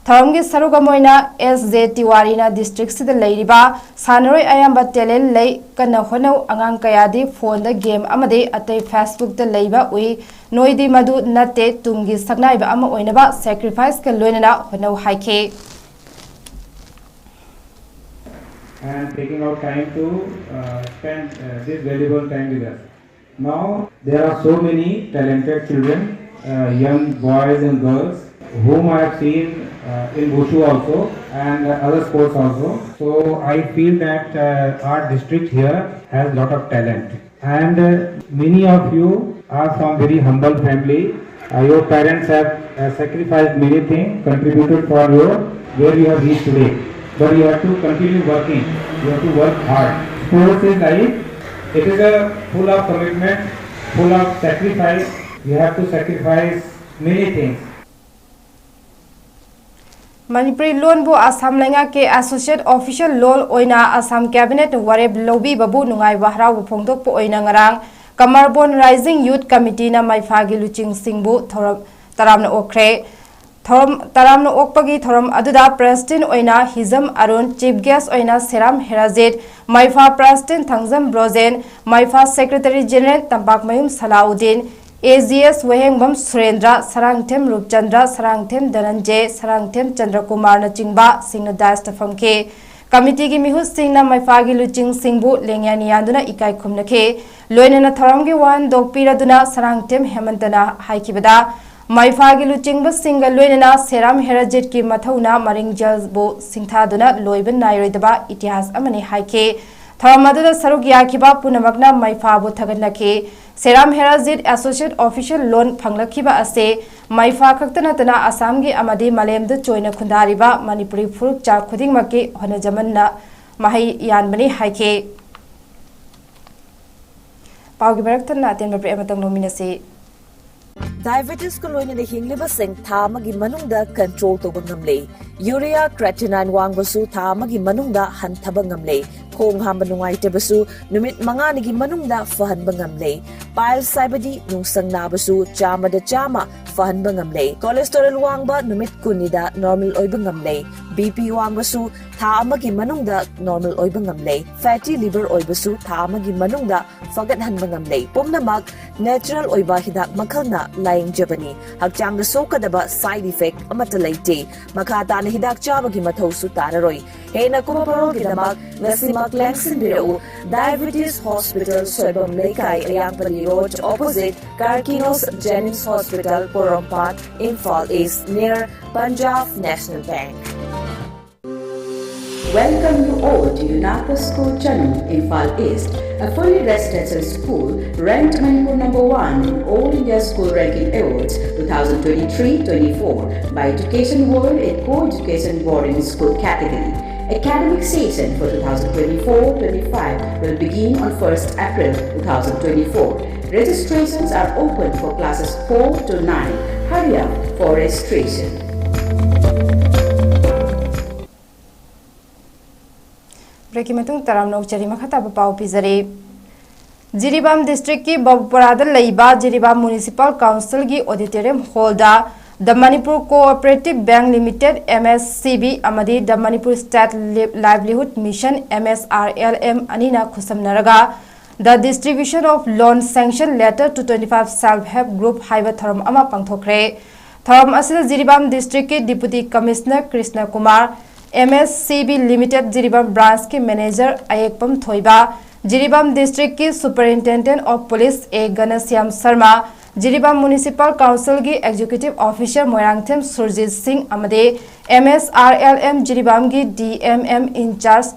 ꯊꯧꯔꯝꯒꯤ ꯁꯔꯨꯛ ꯑꯃ ꯑꯣꯏꯅ S J Tiwariꯅ districtꯁꯤꯗ ꯂꯩꯔꯤꯕ ꯁꯥꯟꯅꯔꯣꯏ ꯑꯌꯥꯝꯕ talent ꯂꯩ, ꯀꯟꯅ ꯍꯣꯠꯅꯧ, ꯑꯉꯥꯡ ꯀꯌꯥꯗꯤ phoneꯗ game ꯑꯃꯗꯤ ꯑꯇꯩ Facebookꯇ ꯂꯩꯕ ꯎꯏ, ꯅꯣꯏꯗꯤ ꯃꯗꯨ ꯅꯠꯇꯦ, ꯇꯨꯡꯒꯤ ꯁꯛꯅꯥꯏꯕ ꯑꯃ ꯑꯣꯏꯅꯕ sacrificeꯀ ꯂꯣꯏꯅꯅ ꯍꯣꯠꯅꯧ ꯍꯥꯏꯈꯤ꯫ And taking out time to uh, spend uh, this valuable time with us. Now, there are so many talented children, uh, young boys and girls, whom I have seen uh, in Wushu also and other sports also. So, I feel that uh, our district here has lot of talent. And uh, many of you are from very humble family. Uh, your parents have uh, sacrificed many things, contributed for your where you have reached today. But you have to continue working. You have to work hard. Sports is life. It is a full of commitment, full of sacrifice. You have to sacrifice many things. Manipuri ꯂꯣꯟꯕꯨ ꯑꯁꯥꯝ ꯂꯩꯉꯥꯛꯀꯤ associate official ꯂꯣꯟ ꯑꯣꯏꯅ ꯑꯁꯥꯝ cabinetꯅ ꯋꯥꯔꯦꯞ ꯂꯧꯕꯤꯕꯕꯨ ꯅꯨꯡꯉꯥꯏꯕ ꯍꯔꯥꯎꯕ ꯐꯣꯡꯗꯣꯛꯄ ꯑꯣꯏꯅ ꯉꯔꯥꯡ ꯀꯃꯔꯕꯣꯟ Rising Youth Committeeꯅ ꯃꯩꯐꯥꯒꯤ ꯂꯨꯆꯤꯡꯁꯤꯡꯕꯨ ꯊꯧꯔꯝ ꯇꯔꯥꯝꯅ ꯑꯣꯛꯈ꯭ꯔꯦ꯫ ꯊꯧꯔꯝ ꯇꯔꯥꯝꯅ ꯑꯣꯛꯄꯒꯤ ꯊꯧꯔꯝ ꯑꯗꯨꯗ President ꯑꯣꯏꯅ ꯍꯤꯖꯝ ꯑꯔꯨꯟ, Chief Guest ꯑꯣꯏꯅ ꯁꯦꯔꯥꯝ ꯍꯦꯔꯥꯖꯤꯠ, ꯃꯩꯐꯥ President Thangjam Brojen, ꯃꯩꯐꯥ Secretary General ꯇꯝꯄꯥꯛꯃꯌꯨꯝ ꯁꯂꯥꯎꯗꯤꯟ, A G S ꯋꯥꯍꯦꯡꯕꯝ ꯁꯨꯔꯦꯟꯗ꯭ꯔ, ꯁꯔꯥꯡꯊꯦꯝ ꯔꯨꯞꯆꯟꯗ꯭ꯔ, ꯁꯔꯥꯡꯊꯦꯝ ꯙꯅꯟꯖꯦ, ꯁꯔꯥꯡꯊꯦꯝ ꯆꯟꯗ꯭ꯔꯀꯨꯃꯥꯔꯅꯆꯤꯡꯕ ꯁꯤꯡꯅ dais ꯇ ꯐꯝꯈꯤ꯫ ꯀꯃꯤꯇꯤꯒꯤ ꯃꯤꯍꯨꯠꯁꯤꯡꯅ ꯃꯩꯐꯥꯒꯤ ꯂꯨꯆꯤꯡꯁꯤꯡꯕꯨ ꯂꯦꯡꯌꯥꯟ ꯌꯥꯟꯗꯨꯅ ꯏꯀꯥꯏ ꯈꯨꯝꯅꯈꯤ꯫ ꯂꯣꯏꯅꯅ ꯊꯧꯔꯝꯒꯤ ꯋꯥꯍꯟꯊꯣꯛ ꯄꯤꯔꯗꯨꯅ ꯁꯔꯥꯡꯊꯦꯝ ꯍꯦꯃꯟꯇꯅ ꯍꯥꯏꯈꯤꯕꯗ, ꯃꯩꯐꯥꯒꯤ ꯂꯨꯆꯤꯡꯕꯁꯤꯡꯒ ꯂꯣꯏꯅꯅ ꯁꯦꯔꯥꯝ ꯍꯦꯔꯥꯖꯤꯠꯀꯤ ꯃꯊꯧꯅ ꯃꯔꯤꯡꯖꯦꯜꯕꯨ ꯁꯤꯡꯊꯥꯗꯨꯅ ꯂꯣꯏꯕ ꯅꯥꯏꯔꯣꯏꯗꯕ ꯏꯇꯤꯍꯥꯁ ꯑꯃꯅꯤ ꯍꯥꯏꯈꯤ꯫ ꯊꯧꯔꯝ ꯑꯗꯨꯗ ꯁꯔꯨꯛ ꯌꯥꯈꯤꯕ ꯄꯨꯝꯅꯃꯛꯅ ꯃꯩꯐꯥꯕꯨ ꯊꯥꯒꯠꯅꯈꯤ꯫ ꯁꯦꯔꯥꯝ ꯍꯦꯔꯥꯖꯤꯠ Associate Official ꯂꯣꯟ ꯐꯪꯂꯛꯈꯤꯕ ꯑꯁꯤ ꯃꯩꯐꯥ ꯈꯛꯇ ꯅꯠꯇꯅ ꯑꯁꯥꯝꯒꯤ ꯑꯃꯗꯤ ꯃꯥꯂꯦꯝꯗ ꯆꯣꯏꯅ ꯈꯨꯟꯗꯥꯔꯤꯕ ꯃꯅꯤꯄꯨꯔꯤ ꯐꯨꯔꯨꯞꯆꯥ ꯈꯨꯗꯤꯡꯃꯛꯀꯤ ꯍꯣꯠꯅꯖꯃꯟꯅ ꯃꯍꯩ ꯌꯥꯟꯕꯅꯤ ꯍꯥꯏꯈꯤ꯫ ꯄꯥꯎꯒꯤ ꯃꯔꯛ ꯊꯠꯅ ꯑꯇꯦꯟꯕ break ꯑꯃꯇꯪ ꯂꯧꯃꯤꯟꯅꯁꯤ꯫ Diabetesꯀ ꯂꯣꯏꯅꯅ ꯍꯤꯡꯂꯤꯕꯁꯤꯡ ꯊꯥ ꯑꯃꯒꯤ ꯃꯅꯨꯡꯗ control ꯇꯧꯕ ꯉꯝꯂꯦ꯫ Urea, creatinine ꯋꯥꯡꯕꯁꯨ ꯊꯥ ꯑꯃꯒꯤ ꯃꯅꯨꯡꯗ ꯍꯟꯊꯕ ꯉꯝꯂꯦ꯫ ꯈꯣꯡ ꯍꯥꯝꯕ ꯅꯨꯡꯉꯥꯏꯇꯕꯁꯨ ꯅꯨꯃꯤꯠ ꯃꯉꯥꯅꯤꯒꯤ ꯃꯅꯨꯡꯗ ꯐꯍꯟꯕ ꯉꯝꯂꯦ꯫ Piles ꯍꯥꯏꯕꯗꯤ ꯅꯨꯡꯁꯪ ꯅꯥꯕꯁꯨ ꯆꯥꯝꯃꯗ ꯆꯥꯝꯃ ꯐꯍꯟꯕ ꯉꯝꯂꯦ꯫ Cholesterol ꯋꯥꯡꯕ ꯅꯨꯃꯤꯠ ꯀꯨꯟꯅꯤꯗ normal ꯑꯣꯏꯕ ꯉꯝꯂꯦ꯫ B P ꯋꯥꯡꯕꯁꯨ ꯊꯥ ꯑꯃꯒꯤ ꯃꯅꯨꯡꯗ normal ꯑꯣꯏꯕ ꯉꯝꯂꯦ꯫ Fatty liver ꯑꯣꯏꯕꯁꯨ ꯊꯥ ꯑꯃꯒꯤ ꯃꯅꯨꯡꯗ ꯐꯒꯠꯍꯟꯕ ꯉꯝꯂꯦ꯫ ꯄꯨꯝꯅꯃꯛ natural ꯑꯣꯏꯕ ꯍꯤꯗꯥꯛ ꯃꯈꯜꯅ ꯂꯥꯌꯦꯡꯖꯕꯅꯤ꯫ ꯍꯛꯆꯥꯡꯗ ꯁꯣꯛꯀꯗꯕ side effect ꯑꯃꯠꯇ ꯂꯩꯇꯦ꯫ ꯃꯈꯥ ꯇꯥꯅ ꯍꯤꯗꯥꯛ ꯆꯥꯕꯒꯤ ꯃꯊꯧꯁꯨ ꯇꯥꯔꯔꯣꯏ꯫ ꯍꯦꯟꯅ ꯀꯨꯞꯄ ꯃꯔꯣꯜꯒꯤꯗꯃꯛ ꯉꯁꯤꯃꯛ ꯂꯦꯡꯁꯤꯟꯕꯤꯔꯛꯎ꯫ Diabetes Hospital, ꯁꯣꯏꯕꯝ ꯂꯩꯀꯥꯏ, ꯑꯌꯥꯡꯄꯜꯂꯤ Road, opposite Karkinos Jennings Hospital, Porompat, Imphal East, near Punjab National Bank. Welcome you all to Yunaka School, Chanu, Imphal East, a fully residential school ranked Manipur number one in All India School Ranking Awards two thousand twenty-three twenty-four by Education World in Co-Education Boarding School category. Academic session for two thousand twenty-four twenty-five will begin on first April two thousand twenty-four. Registrations are open for classes four to nine. Hurry up for registration. Breakꯀꯤ ꯃꯇꯨꯡ ꯇꯔꯥꯝꯅ ꯑꯣꯛꯆꯔꯤ꯫ ꯃꯈꯥ ꯇꯥꯕ ꯄꯥꯎ ꯄꯤꯖꯔꯤ꯫ ꯖꯤꯔꯤꯕꯥꯝ districtꯀꯤ ꯕꯕꯨꯄꯔꯥꯗ ꯂꯩꯕ Jiribam Municipal Councilꯒꯤ auditorium hallꯗ The Manipur Cooperative Bank Limited, M S C B, ꯑꯃꯗꯤ The Manipur State Li- Livelihood Mission, M S R L M, ꯑꯅꯤꯅ ꯈꯨꯠꯁꯝꯅꯔꯒ The Distribution of Loan Sanction Letter to twenty-five Self Help Group ꯍꯥꯏꯕ ꯊꯧꯔꯝ ꯑꯃ ꯄꯥꯡꯊꯣꯛꯈ꯭ꯔꯦ꯫ ꯊꯧꯔꯝ ꯑꯁꯤꯗ ꯖꯤꯔꯤꯕꯥꯝ ꯗꯤꯁꯇ꯭ꯔꯤꯛꯀꯤ deputy commissioner Krishna Kumar, M S C B Limited Jiribam ꯕ꯭ꯔꯥꯟꯁꯀꯤ manager ꯑꯌꯦꯛꯄꯝ ꯊꯣꯏꯕ, ꯖꯤꯔꯤꯕꯥꯝ ꯗꯤꯁꯇ꯭ꯔꯤꯛꯀꯤ Superintendent of Police A Ghanshyam Sharma, Jiribam municipal ꯀꯥꯎꯟꯁꯤꯜꯒꯤ ꯑꯦꯛꯖꯤꯀ꯭ꯌꯨꯇꯤꯚ ꯑꯣꯐꯤꯁꯔ ꯃꯣꯏꯔꯥꯡꯊꯦꯝ ꯁꯨꯔꯖꯤꯠ ꯁꯤꯡ ꯑꯃꯗꯤ M S R L M ꯖꯤꯔꯤꯕꯥꯝꯒꯤ D M M in charge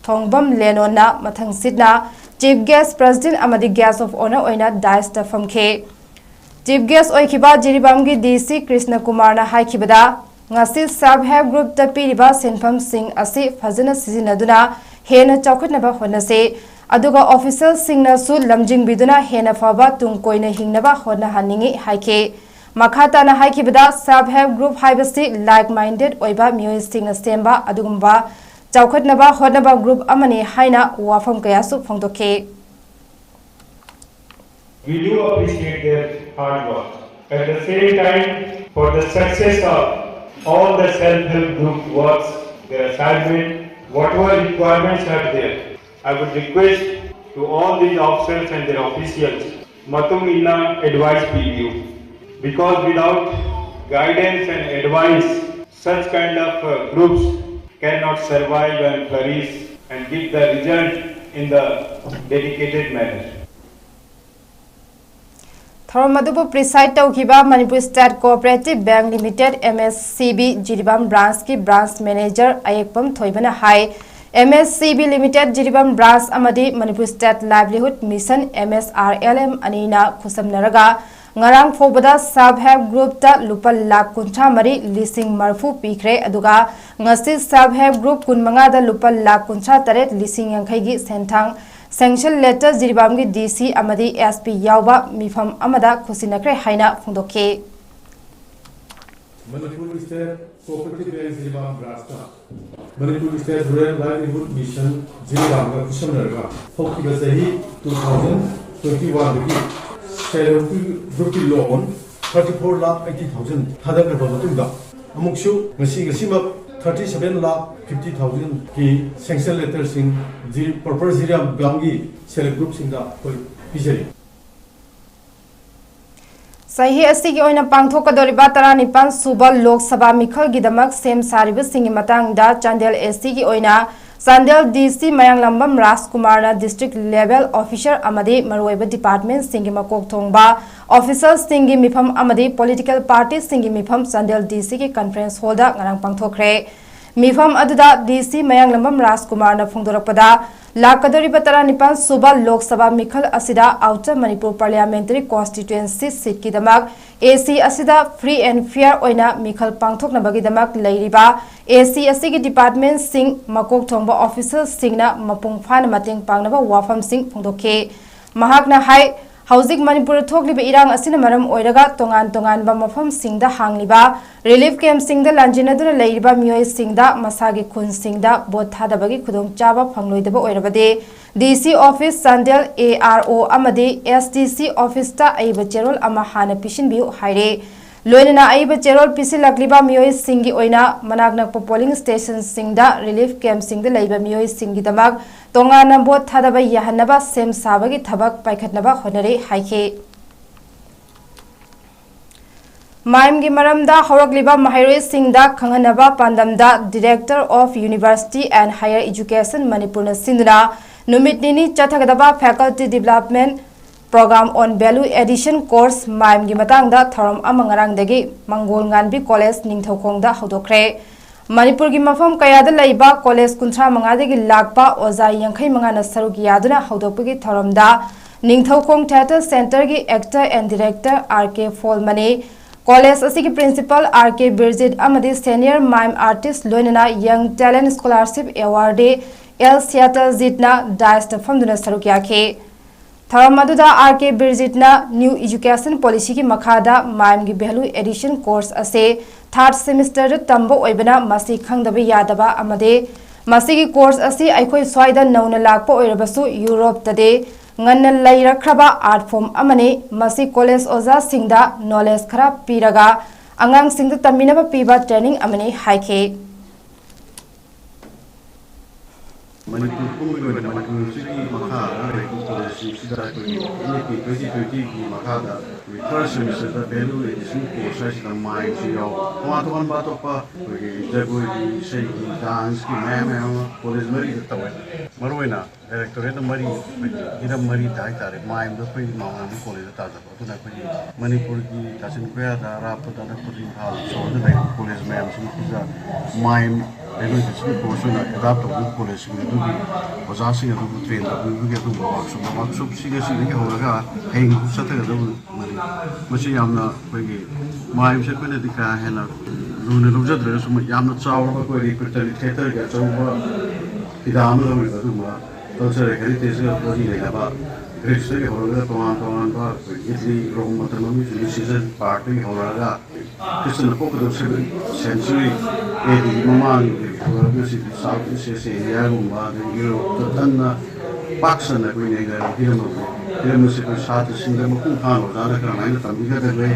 ꯊꯣꯡꯕꯝ ꯂꯦꯅꯣꯟꯅ ꯃꯊꯪꯁꯤꯠꯅ Chief Guest, President ꯑꯃꯗꯤ Guest of Honour ꯑꯣꯏꯅ ꯗꯥꯏꯁꯇ ꯐꯝꯈꯤ꯫ Chief Guest ꯑꯣꯏꯈꯤꯕ ꯖꯤꯔꯤꯕꯥꯝꯒꯤ D C Krishna ꯀꯨꯃꯥꯔꯅ ꯍꯥꯏꯈꯤꯕꯗ, ꯉꯁꯤ Self Help Groupꯇ ꯄꯤꯔꯤꯕ ꯁꯦꯟꯐꯝꯁꯤꯡ ꯑꯁꯤ ꯐꯖꯅ ꯁꯤꯖꯤꯟꯅꯗꯨꯅ ꯍꯦꯟꯅ ꯆꯥꯎꯈꯠꯅꯕ ꯍꯣꯠꯅꯁꯤ, ꯑꯗꯨꯒ ꯑꯣꯐꯤꯁꯤꯌꯦꯜꯁꯤꯡꯅꯁꯨ ꯂꯝꯖꯤꯡꯕꯤꯗꯨꯅ ꯍꯦꯟꯅ ꯐꯕ ꯇꯨꯡ ꯀꯣꯏꯅ ꯍꯤꯡꯅꯕ ꯍꯣꯠꯅꯍꯟꯅꯤꯡꯏ ꯍꯥꯏꯈꯤ꯫ ꯃꯈꯥ ꯇꯥꯅ ꯍꯥꯏꯈꯤꯕꯗ, Self Help Group ꯍꯥꯏꯕꯁꯤ like minded ꯑꯣꯏꯕ ꯃꯤꯑꯣꯏꯁꯤꯡꯅ ꯁꯦꯝꯕ ꯑꯗꯨꯒꯨꯝꯕ ꯆꯥꯎꯈꯠꯅꯕ ꯍꯣꯠꯅꯕ group ꯑꯃꯅꯤ ꯍꯥꯏꯅ ꯋꯥꯐꯝ ꯀꯌꯥꯁꯨ ꯐꯣꯡꯗꯣꯛꯈꯤ꯫ We do appreciate their hard work. At the same time, for the success of all the self-help group works, their assignment, whatever requirements are there, I would request to all these officers and their officials, ꯃꯇꯨꯡ ꯏꯟꯅ advice ꯄꯤꯕꯤꯌꯨ, because without guidance and advice, such kind of uh, groups cannot survive and flourish and give the result in the dedicated manner. ꯊꯧꯔꯝ ꯑꯗꯨꯕꯨ preside ꯇꯧꯈꯤꯕ Manipur State Cooperative Bank Limited, M S C B, Jiribam ꯕ꯭ꯔꯥꯟꯁꯀꯤ branch manager ꯑꯌꯦꯛꯄꯝ ꯊꯣꯏꯕꯅ ꯍꯥꯏ, M S C B Limited Jiribam branch ꯑꯃꯗꯤ Manipur State Livelihood Mission, M S R L M, ꯑꯅꯤꯅ ꯈꯨꯠꯁꯝꯅꯔꯒ ꯉꯔꯥꯡ ꯐꯥꯎꯕꯗ Self Help Groupꯇ ꯂꯨꯄꯥ ꯂꯥꯈ ꯀꯨꯟꯊ꯭ꯔꯥ ꯃꯔꯤ ꯂꯤꯁꯤꯡ ꯃꯔꯤꯐꯨ ꯄꯤꯈ꯭ꯔꯦ꯫ ꯑꯗꯨꯒ ꯉꯁꯤ Self Help Group ꯀꯨꯟꯃꯉꯥꯗ ꯂꯨꯄꯥ ꯂꯥꯈ ꯀꯨꯟꯊ꯭ꯔꯥ ꯇꯔꯦꯠ ꯂꯤꯁꯤꯡ ꯌꯥꯡꯈꯩꯒꯤ ꯁꯦꯟꯊꯥꯡ sanction letter ꯖꯤꯔꯤꯕꯥꯝꯒꯤ D C ꯑꯃꯗꯤ S P ꯌꯥꯎꯕ ꯃꯤꯐꯝ ꯑꯃꯗ ꯈꯨꯠꯁꯤꯟꯅꯈ꯭ꯔꯦ ꯍꯥꯏꯅ ꯐꯣꯡꯗꯣꯛꯈꯤ꯫ Manipur State Cooperative Bank Jiribam Branch ꯇ Manipur State Rural Livelihood Mission Jiribam ꯒ ꯈꯨꯠꯁꯝꯅꯔꯒ ꯍꯧꯈꯤꯕ ꯆꯍꯤ two thousand twenty-one ꯗꯒꯤ Self Help Group ꯀꯤ loan thirty four lakh eighty thousand ꯊꯥꯗꯈ꯭ꯔꯕ ꯃꯇꯨꯡꯗ, ꯑꯃꯨꯛꯁꯨ ꯉꯁꯤ ꯉꯁꯤꯃꯛ thirty seven lakh fifty thousand ꯀꯤ sanction letter ꯁꯤꯡ G-, proper ꯖꯤꯔꯤꯕꯥꯝꯒꯤ self help group ꯁꯤꯡꯗ ꯑꯩꯈꯣꯏ ꯄꯤꯖꯔꯤ꯫ ꯆꯍꯤ ꯑꯁꯤꯒꯤ ꯑꯣꯏꯅ ꯄꯥꯡꯊꯣꯛꯀꯗꯧꯔꯤꯕ ꯇꯔꯥꯅꯤꯄꯥꯟ ꯁꯨꯕ ꯂꯣꯛ ꯁꯚꯥ ꯃꯤꯈꯜꯒꯤꯗꯃꯛ ꯁꯦꯝ ꯁꯥꯔꯤꯕꯁꯤꯡꯒꯤ ꯃꯇꯥꯡꯗ ꯆꯥꯟꯗꯦꯜ ꯑꯦꯁ ꯇꯤꯒꯤ ꯑꯣꯏꯅ ꯆꯥꯟꯗꯦꯜ ꯗꯤ ꯁꯤ ꯃꯌꯥꯡꯂꯝꯕꯝ ꯔꯥꯖꯀꯨꯃꯥꯔꯅ district level officer ꯑꯃꯗꯤ ꯃꯔꯨꯑꯣꯏꯕ department ꯁꯤꯡꯒꯤ ꯃꯀꯣꯛ ꯊꯣꯡꯕ official ꯁꯤꯡꯒꯤ ꯃꯤꯐꯝ ꯑꯃꯗꯤ political party ꯁꯤꯡꯒꯤ ꯃꯤꯐꯝ ꯆꯥꯟꯗꯦꯜ ꯗꯤ ꯁꯤꯒꯤ conference hall ꯗ ꯉꯔꯥꯡ ꯄꯥꯡꯊꯣꯛꯈ꯭ꯔꯦ꯫ ꯃꯤꯐꯝ ꯑꯗꯨꯗ ꯗꯤ ꯁꯤ ꯃꯌꯥꯡꯂꯝꯕꯝ ꯔꯥꯖꯀꯨꯃꯥꯔꯅ ꯐꯣꯡꯗꯣꯔꯛꯄꯗ, ꯂꯥꯛꯀꯗꯧꯔꯤꯕ ꯇꯔꯥꯅꯤꯄꯥꯟ ꯁꯨꯕ ꯂꯣꯛ ꯁꯚꯥ ꯃꯤꯈꯜ ꯑꯁꯤꯗ Outer Manipur Parliamentary Constituency seat ꯀꯤꯗꯃꯛ ꯑꯦ ꯁꯤ ꯑꯁꯤꯗ free and fair ꯑꯣꯏꯅ ꯃꯤꯈꯜ ꯄꯥꯡꯊꯣꯛꯅꯕꯒꯤꯗꯃꯛ ꯂꯩꯔꯤꯕ ꯑꯦ ꯁꯤ ꯑꯁꯤꯒꯤ department ꯁꯤꯡ ꯃꯀꯣꯛ ꯊꯣꯡꯕ official ꯁꯤꯡꯅ ꯃꯄꯨꯡ ꯐꯥꯅ ꯃꯇꯦꯡ ꯄꯥꯡꯅꯕ ꯋꯥꯐꯝꯁꯤꯡ ꯐꯣꯡꯗꯣꯛꯈꯤ꯫ ꯃꯍꯥꯛꯅ ꯍꯥꯏ, ꯍꯧꯖꯤꯛ ꯃꯅꯤꯄꯨꯔꯗ ꯊꯣꯛꯂꯤꯕ ꯏꯔꯥꯡ ꯑꯁꯤꯅ ꯃꯔꯝ ꯑꯣꯏꯔꯒ ꯇꯣꯉꯥꯟ ꯇꯣꯉꯥꯟꯕ ꯃꯐꯝꯁꯤꯡꯗ ꯍꯥꯡꯂꯤꯕ relief camp ꯁꯤꯡꯗ ꯂꯥꯟꯖꯦꯟꯅꯗꯨꯅ ꯂꯩꯔꯤꯕ ꯃꯤꯑꯣꯏꯁꯤꯡꯗ ꯃꯁꯥꯒꯤ ꯈꯨꯟꯁꯤꯡꯗ ꯚꯣꯠ ꯊꯥꯗꯕꯒꯤ ꯈꯨꯗꯣꯡꯆꯥꯕ ꯐꯪꯂꯣꯏꯗꯕ ꯑꯣꯏꯔꯕꯗꯤ, ꯗꯤ ꯁꯤ office ꯆꯥꯟꯗꯦꯜ, ꯑꯦ ꯑꯥꯔ ꯑꯣ ꯑꯃꯗꯤ ꯑꯦꯁ ꯗꯤ ꯁꯤ office ꯇ ꯑꯏꯕ ꯆꯦꯔꯣꯜ ꯑꯃ ꯍꯥꯟꯅ ꯄꯤꯁꯤꯟꯕꯤꯌꯨ ꯍꯥꯏꯔꯦ꯫ ꯂꯣꯏꯅꯅ ꯑꯏꯕ ꯆꯦꯔꯣꯜ ꯄꯤꯁꯤꯜꯂꯛꯂꯤꯕ ꯃꯤꯑꯣꯏꯁꯤꯡꯒꯤ ꯑꯣꯏꯅ ꯃꯅꯥꯛ ꯅꯛꯄ polling station ꯁꯤꯡꯗ relief camp ꯁꯤꯡꯗ ꯂꯩꯕ ꯃꯤꯑꯣꯏꯁꯤꯡꯒꯤꯗꯃꯛ ꯇꯣꯉꯥꯟꯅ ꯚꯣꯠ ꯊꯥꯗꯕ ꯌꯥꯍꯟꯅꯕ ꯁꯦꯝ ꯁꯥꯕꯒꯤ ꯊꯕꯛ ꯄꯥꯏꯈꯠꯅꯕ ꯍꯣꯠꯅꯔꯤ ꯍꯥꯏꯈꯤ꯫ ꯃꯥꯏꯝꯒꯤ ꯃꯔꯝꯗ ꯍꯧꯔꯛꯂꯤꯕ ꯃꯍꯩꯔꯣꯏꯁꯤꯡꯗ ꯈꯪꯍꯟꯅꯕ ꯄꯥꯟꯗꯝꯗ Director of University and Higher Education ꯃꯅꯤꯄꯨꯔꯅ ꯁꯤꯟꯗꯨꯅ ꯅꯨꯃꯤꯠ ꯅꯤꯅꯤ ꯆꯠꯊꯒꯗꯕ Faculty Development Program on Value Addition Course ꯃꯥꯏꯝꯒꯤ ꯃꯇꯥꯡꯗ ꯊꯧꯔꯝ ꯑꯃ ꯉꯔꯥꯡꯗꯒꯤ ꯃꯪꯒꯣꯜ ꯉꯥꯟꯕꯤ ꯀꯣꯂꯦꯖ ꯅꯤꯡꯊꯧꯈꯣꯡꯗ ꯍꯧꯗꯣꯛꯈ꯭ꯔꯦ꯫ ꯃꯅꯤꯄꯨꯔꯒꯤ ꯃꯐꯝ ꯀꯌꯥꯗ ꯂꯩꯕ ꯀꯣꯂꯦꯖ ꯀꯨꯟꯊ꯭ꯔꯥ ꯃꯉꯥꯗꯒꯤ ꯂꯥꯛꯄ ꯑꯣꯖꯥ ꯌꯥꯡꯈꯩ ꯃꯉꯥꯅ ꯁꯔꯨꯛ ꯌꯥꯗꯨꯅ ꯍꯧꯗꯣꯛꯄꯒꯤ ꯊꯧꯔꯝꯗ ꯅꯤꯡꯊꯧꯈꯣꯡ Theatre Centre ꯒꯤ actor and director R K Pholmani, college ꯑꯁꯤꯒꯤ principal ꯑꯥꯔ ꯀꯦ ꯕꯤꯔꯖꯤꯠ ꯑꯃꯗꯤ senior mime artist ꯂꯣꯏꯅꯅ Young Talent Scholarship Awardee L ꯁꯤꯌꯥꯇꯜꯖꯤꯠꯅ dais ꯇ ꯐꯝꯗꯨꯅ ꯁꯔꯨꯛ ꯌꯥꯈꯤ꯫ ꯊꯧꯔꯝ ꯑꯗꯨꯗ ꯑꯥꯔ ꯀꯦ ꯕꯤꯔꯖꯤꯠꯅ New Education Policy ꯒꯤ ꯃꯈꯥꯗ ꯃꯥꯏꯝꯒꯤ value addition course ꯑꯁꯤ third semester ꯗ ꯇꯝꯕ ꯑꯣꯏꯕꯅ ꯃꯁꯤ ꯈꯪꯗꯕ ꯌꯥꯗꯕ ꯑꯃꯗꯤ ꯃꯁꯤꯒꯤ course ꯑꯁꯤ ꯑꯩꯈꯣꯏ ꯁ꯭ꯋꯥꯏꯗ ꯅꯧꯅ ꯂꯥꯛꯄ ꯑꯣꯏꯔꯕꯁꯨ ꯌꯨꯔꯣꯞꯇꯗꯤ ꯉꯟꯅ ꯂꯩꯔꯛꯈ꯭ꯔꯕ art form ꯑꯃꯅꯤ꯫ ꯃꯁꯤ ꯀꯣꯂꯦꯖ ꯑꯣꯖꯥꯁꯤꯡꯗ ꯅꯣꯂꯦꯖ ꯈꯔ ꯄꯤꯔꯒ ꯑꯉꯥꯡꯁꯤꯡꯗ ꯇꯝꯕꯤꯅꯕ ꯄꯤꯕ ꯇ꯭ꯔꯦꯅꯤꯡ ꯑꯃꯅꯤ ꯍꯥꯏꯈꯤ꯫ ꯃꯅꯤꯄꯨꯔ ꯄꯨꯝꯕꯒꯤ ꯑꯣꯏꯅ ꯃꯅꯤꯄꯨꯔ ꯑꯁꯤꯒꯤ ꯃꯈꯥꯗ ꯂꯩꯔꯤꯕ ꯀꯣꯂꯦꯖꯁꯤꯡꯁꯤꯗ ꯑꯩꯈꯣꯏꯒꯤ ꯑꯦꯟ ꯏ ꯄꯤ ꯇ꯭ꯋꯦꯟꯇꯤ ꯇ꯭ꯋꯦꯟꯇꯤꯒꯤ ꯃꯈꯥꯗ ꯑꯩꯈꯣꯏꯒꯤ ꯊꯥꯔꯠ ꯁꯦꯃꯤꯁꯇꯔꯗ ꯚꯦꯂꯨ ꯑꯦꯗꯤꯁꯟ ꯀꯣꯔꯁ ꯍꯥꯏꯁꯤꯗ ꯃꯥꯏꯝꯁꯨ ꯌꯥꯎꯕ, ꯇꯣꯉꯥꯟ ꯇꯣꯉꯥꯟꯕ ꯑꯇꯣꯞꯄ ꯑꯩꯈꯣꯏꯒꯤ ꯖꯒꯣꯏꯒꯤ, ꯏꯁꯩꯒꯤ, ꯗꯥꯟꯁꯀꯤ ꯃꯌꯥꯝ ꯃꯌꯥꯝ ꯑꯃ ꯀꯣꯂꯦꯖ ꯃꯔꯤꯗ ꯇꯧꯋꯦ꯫ ꯃꯔꯨꯑꯣꯏꯅ ꯗꯥꯏꯔꯦꯛꯇꯣꯔꯦꯠꯅ ꯃꯔꯤ, ꯑꯩꯈꯣꯏꯒꯤ ꯍꯤꯔꯝ ꯃꯔꯤꯗ ꯍꯥꯏꯇꯥꯔꯦ, ꯃꯥꯏꯝꯗ ꯑꯩꯈꯣꯏ ꯏꯃꯥ ꯃꯥꯏꯝ ꯀꯣꯂꯦꯖꯇ ꯇꯥꯖꯕ꯫ ꯑꯗꯨꯅ ꯑꯩꯈꯣꯏꯒꯤ ꯃꯅꯤꯄꯨꯔꯒꯤ ꯀꯥꯆꯤꯟ ꯀꯣꯌꯥꯗ, ꯑꯔꯥꯞꯄꯗ, ꯑꯅꯛꯄꯗ, ꯏꯝꯐꯥꯜ ꯁꯣꯍꯣꯔꯗ ꯂꯩꯔꯤꯕ ꯀꯣꯂꯦꯖ ꯃꯌꯥꯝꯁꯤꯡꯁꯤꯗ ꯃꯥꯏꯝ ꯔꯦꯜꯋꯦ ꯀꯣꯔꯁ ꯑꯣꯏꯅ ꯑꯦꯗꯥꯞ ꯇꯧꯕ ꯀꯣꯂꯦꯖꯁꯤꯡ ꯑꯗꯨꯒꯤ ꯑꯣꯖꯥꯁꯤꯡ ꯑꯗꯨꯕꯨ ꯇ꯭ꯔꯦꯟ ꯇꯧꯕꯤꯕꯒꯤ ꯑꯗꯨꯒꯨꯝꯕ ꯋꯥꯛꯁꯣꯞ, ꯋꯥꯛꯁꯣꯞꯁꯤ ꯉꯁꯤꯗꯒꯤ ꯍꯧꯔꯒ ꯍꯌꯦꯡ ꯐꯥꯎ ꯆꯠꯊꯒꯗꯕ ꯃꯔꯤ꯫ ꯃꯁꯤ ꯌꯥꯝꯅ ꯑꯩꯈꯣꯏꯒꯤ ꯃꯥꯏꯝꯁꯦ ꯑꯩꯈꯣꯏꯅꯗꯤ ꯀꯥ ꯍꯦꯟꯅ ꯂꯨꯅ ꯂꯧꯖꯗ꯭ꯔꯒꯁꯨ, ꯌꯥꯝꯅ ꯆꯥꯎꯔꯕ ꯑꯩꯈꯣꯏ ꯔꯤꯄꯔꯇꯔꯤ ꯊꯤꯌꯦꯇꯔꯒꯤ ꯑꯆꯧꯕ ꯐꯤꯗꯥ ꯑꯃ ꯂꯧꯔꯤꯕ ꯑꯗꯨꯒꯨꯝꯕ ꯀꯜꯆꯔꯦꯜ ꯍꯦꯔꯤꯇꯦꯖꯀ ꯃꯔꯤ ꯂꯩꯅꯕ ꯒ꯭ꯔꯤꯁꯇꯒꯤ ꯍꯧꯔꯒ ꯇꯣꯉꯥꯟ ꯇꯣꯉꯥꯟꯕ ꯑꯩꯈꯣꯏ ꯏꯠꯂꯤ, ꯔꯣꯝ, ꯃꯇꯝ ꯑꯃꯒꯤ ꯖꯨꯂꯤꯌꯁ ꯁꯤꯖꯔ ꯄꯥꯔꯠꯇꯒꯤ ꯍꯧꯔꯒ ꯈ꯭ꯔꯤꯁꯇꯅ ꯄꯣꯛꯀꯗꯕ ꯁꯦꯚꯦꯟ ꯁꯦꯟꯆꯨꯔꯤ ꯑꯦ ꯗꯤꯒꯤ ꯃꯃꯥꯡꯗꯒꯤ ꯍꯧꯔꯒ ꯉꯁꯤꯗꯤ ꯁꯥꯎꯠ ꯏꯁ ꯑꯦꯁꯤꯌꯥꯒꯨꯝꯕ, ꯑꯗꯒꯤ ꯌꯨꯔꯣꯞꯇ ꯊꯟꯅ ꯄꯥꯛ ꯁꯟꯅ ꯑꯩꯈꯣꯏ ꯅꯩꯅꯔꯕ ꯍꯤꯔꯝ ꯑꯃ, ꯍꯤꯔꯝ ꯑꯁꯤ ꯑꯩꯈꯣꯏ ꯁꯥꯇ꯭ꯔꯁꯤꯡꯗ ꯃꯄꯨꯡ ꯐꯥꯅ ꯑꯣꯖꯥꯅ ꯀꯔꯝꯍꯥꯏꯅ ꯇꯝꯕꯤꯒꯗꯒꯦ,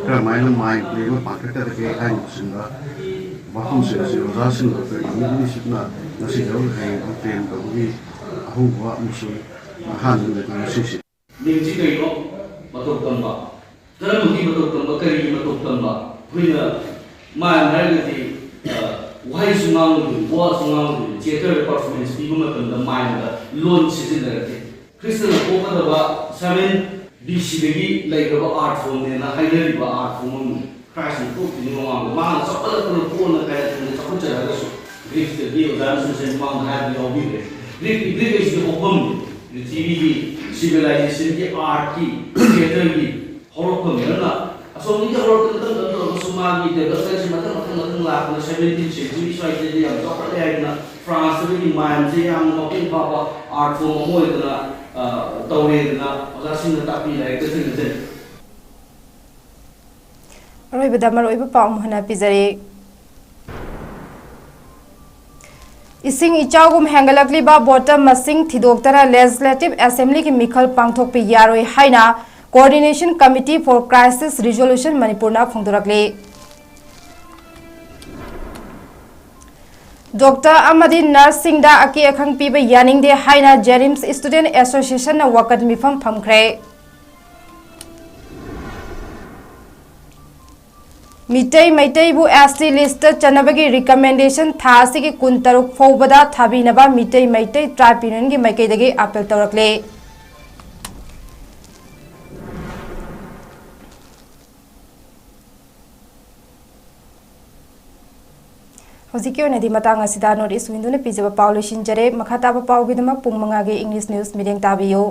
ꯀꯔꯝꯍꯥꯏꯅ ꯃꯥꯏꯟ ꯄ꯭ꯂꯦ ꯑꯃ ꯄꯥꯡꯊꯣꯛꯀꯗꯒꯦ ꯍꯥꯏꯅꯆꯤꯡꯕ ꯋꯥꯐꯝꯁꯤꯡ ꯑꯁꯤ ꯑꯣꯖꯥꯁꯤꯡꯗ ꯑꯩꯈꯣꯏ ꯏꯃꯤꯗꯤꯌꯦꯠꯂꯤ ꯁꯤꯞꯅ ꯉꯁꯤꯗꯒꯤ ꯍꯌꯦꯡ ꯇ꯭ꯔꯦꯟ ꯇꯧꯕꯒꯤ ꯑꯍꯧꯕ ꯑꯃꯁꯨꯡ ꯑꯍꯥꯟꯕ ꯂꯩꯕ ꯉꯁꯤꯁꯦ꯫ ꯃꯤꯡꯁꯤ ꯀꯩꯅꯣ? ꯃꯇꯧ ꯇꯝꯕ꯫ ꯀꯔꯝꯕꯒꯤ ꯃꯇꯧ ꯇꯝꯕ? ꯀꯔꯤꯒꯤ ꯃꯇꯧ ꯇꯝꯕ? ꯑꯩꯈꯣꯏꯅ ꯃꯥꯏꯝ ꯍꯥꯏꯔꯒꯗꯤ, ꯑ, ꯋꯥꯍꯩꯁꯨ ꯉꯥꯡꯉꯣꯏꯗꯣꯏꯅꯤ, ꯋꯥꯁꯨ ꯉꯥꯡꯉꯣꯏꯗꯣꯏꯅꯤ꯫ ꯊꯤꯌꯦꯇꯔ ꯄꯔꯐꯣꯔꯃꯦꯟꯁ ꯄꯤꯕ ꯃꯇꯝꯗ ꯃꯥꯏꯝꯗ ꯂꯣꯟ ꯁꯤꯖꯤꯟꯅꯔꯛꯇꯦ꯫ ꯈ꯭ꯔꯤꯁꯇꯅ ꯄꯣꯛꯀꯗꯕ ꯁꯚꯦꯟ ꯕꯤ ꯁꯤꯗꯒꯤ ꯂꯩꯈ꯭ꯔꯕ ꯑꯥꯔꯠ ꯐꯣꯝꯅꯦꯅ ꯍꯥꯏꯅꯔꯤꯕ ꯑꯥꯔꯠ ꯐꯣꯝ ꯑꯃꯅꯤ꯫ ꯈ꯭ꯔꯥꯏꯁꯅ ꯄꯣꯛꯇ꯭ꯔꯤꯉꯩ ꯃꯃꯥꯡꯗ ꯃꯥꯅ ꯆꯥꯎꯈꯠꯂꯛꯄꯅ ꯄꯣꯠꯅ ꯀꯥꯏꯅ ꯊꯨꯅ ꯆꯥꯎꯈꯠꯆꯔꯒꯁꯨ, ꯒ꯭ꯔꯤꯛꯇꯗꯤ ꯑꯣꯖꯥꯅꯁꯨ ꯉꯁꯥꯏ ꯃꯃꯥꯡꯗ ꯍꯥꯏꯕ ꯌꯥꯎꯕꯤꯈ꯭ꯔꯦ꯫ ꯒ꯭ꯔꯤꯛ, ꯒ꯭ꯔꯤꯛ ꯍꯥꯏꯁꯤꯗꯤ ꯍꯧꯐꯝꯅꯤ꯫ ꯄ꯭ꯔꯤꯊꯤꯕꯤꯒꯤ ꯁꯤꯚꯤꯂꯥꯏꯖꯦꯁꯟꯒꯤ, ꯑꯥꯔꯠꯀꯤ, ꯊꯤꯌꯦꯇꯔꯒꯤ ꯍꯧꯔꯛꯐꯝꯅꯤ꯫ ꯑꯗꯨꯅ ꯑꯁꯣꯝꯗꯒꯤ ꯍꯧꯔꯛꯇꯅ ꯇꯞ ꯇꯞꯅ ꯇꯧꯔꯒꯁꯨ ꯃꯥꯒꯤ ꯗꯦꯕꯂꯞꯃꯦꯟꯁꯤ ꯃꯊꯪ ꯃꯊꯪ ꯃꯊꯪ ꯂꯥꯛꯄꯗ ꯁꯚꯦꯟꯇꯤꯟ ꯁꯦꯟꯆꯨꯔꯤ ꯁ꯭ꯋꯥꯏꯗꯗꯤ ꯌꯥꯝ ꯆꯥꯎꯈꯠꯂꯦ ꯍꯥꯏꯗꯅ ꯐ꯭ꯔꯥꯟꯁꯇꯒꯤ ꯃꯥꯏꯝꯁꯦ ꯌꯥꯝꯅ ꯃꯄꯨꯡ ꯐꯥꯕ ꯑꯥꯔꯠ ꯐꯣꯝ ꯑꯃ ꯑꯣꯏꯗꯅ, ꯑ, ꯇꯧꯔꯦꯗꯅ ꯑꯣꯖꯥꯁꯤꯡꯅ ꯇꯥꯛꯄꯤ ꯂꯥꯏꯔꯤꯛꯇ ꯊꯦꯡꯅꯖꯩ꯫ ꯑꯔꯣꯏꯕꯗ ꯃꯔꯨꯑꯣꯏꯕ ꯄꯥꯎ ꯑꯃꯨꯛ ꯍꯟꯅ ꯄꯤꯖꯔꯤ꯫ ꯏꯁꯤꯡ ꯏꯆꯥꯎꯒꯨꯝ ꯍꯦꯟꯒꯠꯂꯛꯂꯤꯕ ꯕꯣꯇꯜ ꯃꯁꯤꯡ ꯊꯤꯗꯣꯛꯇꯅ Legislative Assemblyꯒꯤ ꯃꯤꯈꯜ ꯄꯥꯡꯊꯣꯛꯄ ꯌꯥꯔꯣꯏ ꯍꯥꯏꯅ Coordination Committee for Crisis Resolution ꯃꯅꯤꯄꯨꯔꯅ ꯐꯣꯡꯗꯣꯔꯛꯂꯤ꯫ ꯗꯣꯛꯇꯔ ꯑꯃꯗꯤ ꯅꯔꯁꯁꯤꯡꯗ ꯑꯀꯤ ꯑꯈꯪ ꯄꯤꯕ ꯌꯥꯅꯤꯡꯗꯦ ꯍꯥꯏꯅ JNIMS Student Associationꯅ ꯋꯥꯀꯠ ꯃꯤꯐꯝ ꯐꯝꯈ꯭ꯔꯦ꯫ ꯃꯤꯇꯩ ꯃꯩꯇꯩꯕꯨ ST listꯇ ꯆꯟꯅꯕꯒꯤ recommendation ꯊꯥ ꯑꯁꯤꯒꯤ ꯀꯨꯟꯇꯔꯨꯛ ꯐꯥꯎꯕꯗ ꯊꯥꯕꯤꯅꯕ ꯃꯤꯇꯩ ꯃꯩꯇꯩ Tribe Unionꯒꯤ ꯃꯥꯏꯀꯩꯗꯒꯤ appeal ꯇꯧꯔꯛꯂꯦ꯫ ꯍꯧꯖꯤꯛꯀꯤ ꯑꯣꯏꯅꯗꯤ ꯃꯇꯥꯡ ꯑꯁꯤꯗ North East Windowꯅ ꯄꯤꯖꯕ ꯄꯥꯎ ꯂꯣꯏꯁꯤꯟꯖꯔꯦ꯫ ꯃꯈꯥ ꯇꯥꯕ ꯄꯥꯎꯒꯤꯗꯃꯛ ꯄꯨꯡ ꯃꯉꯥꯒꯤ English News ꯃꯤꯠꯌꯦꯡ ꯇꯥꯕꯤꯌꯨ꯫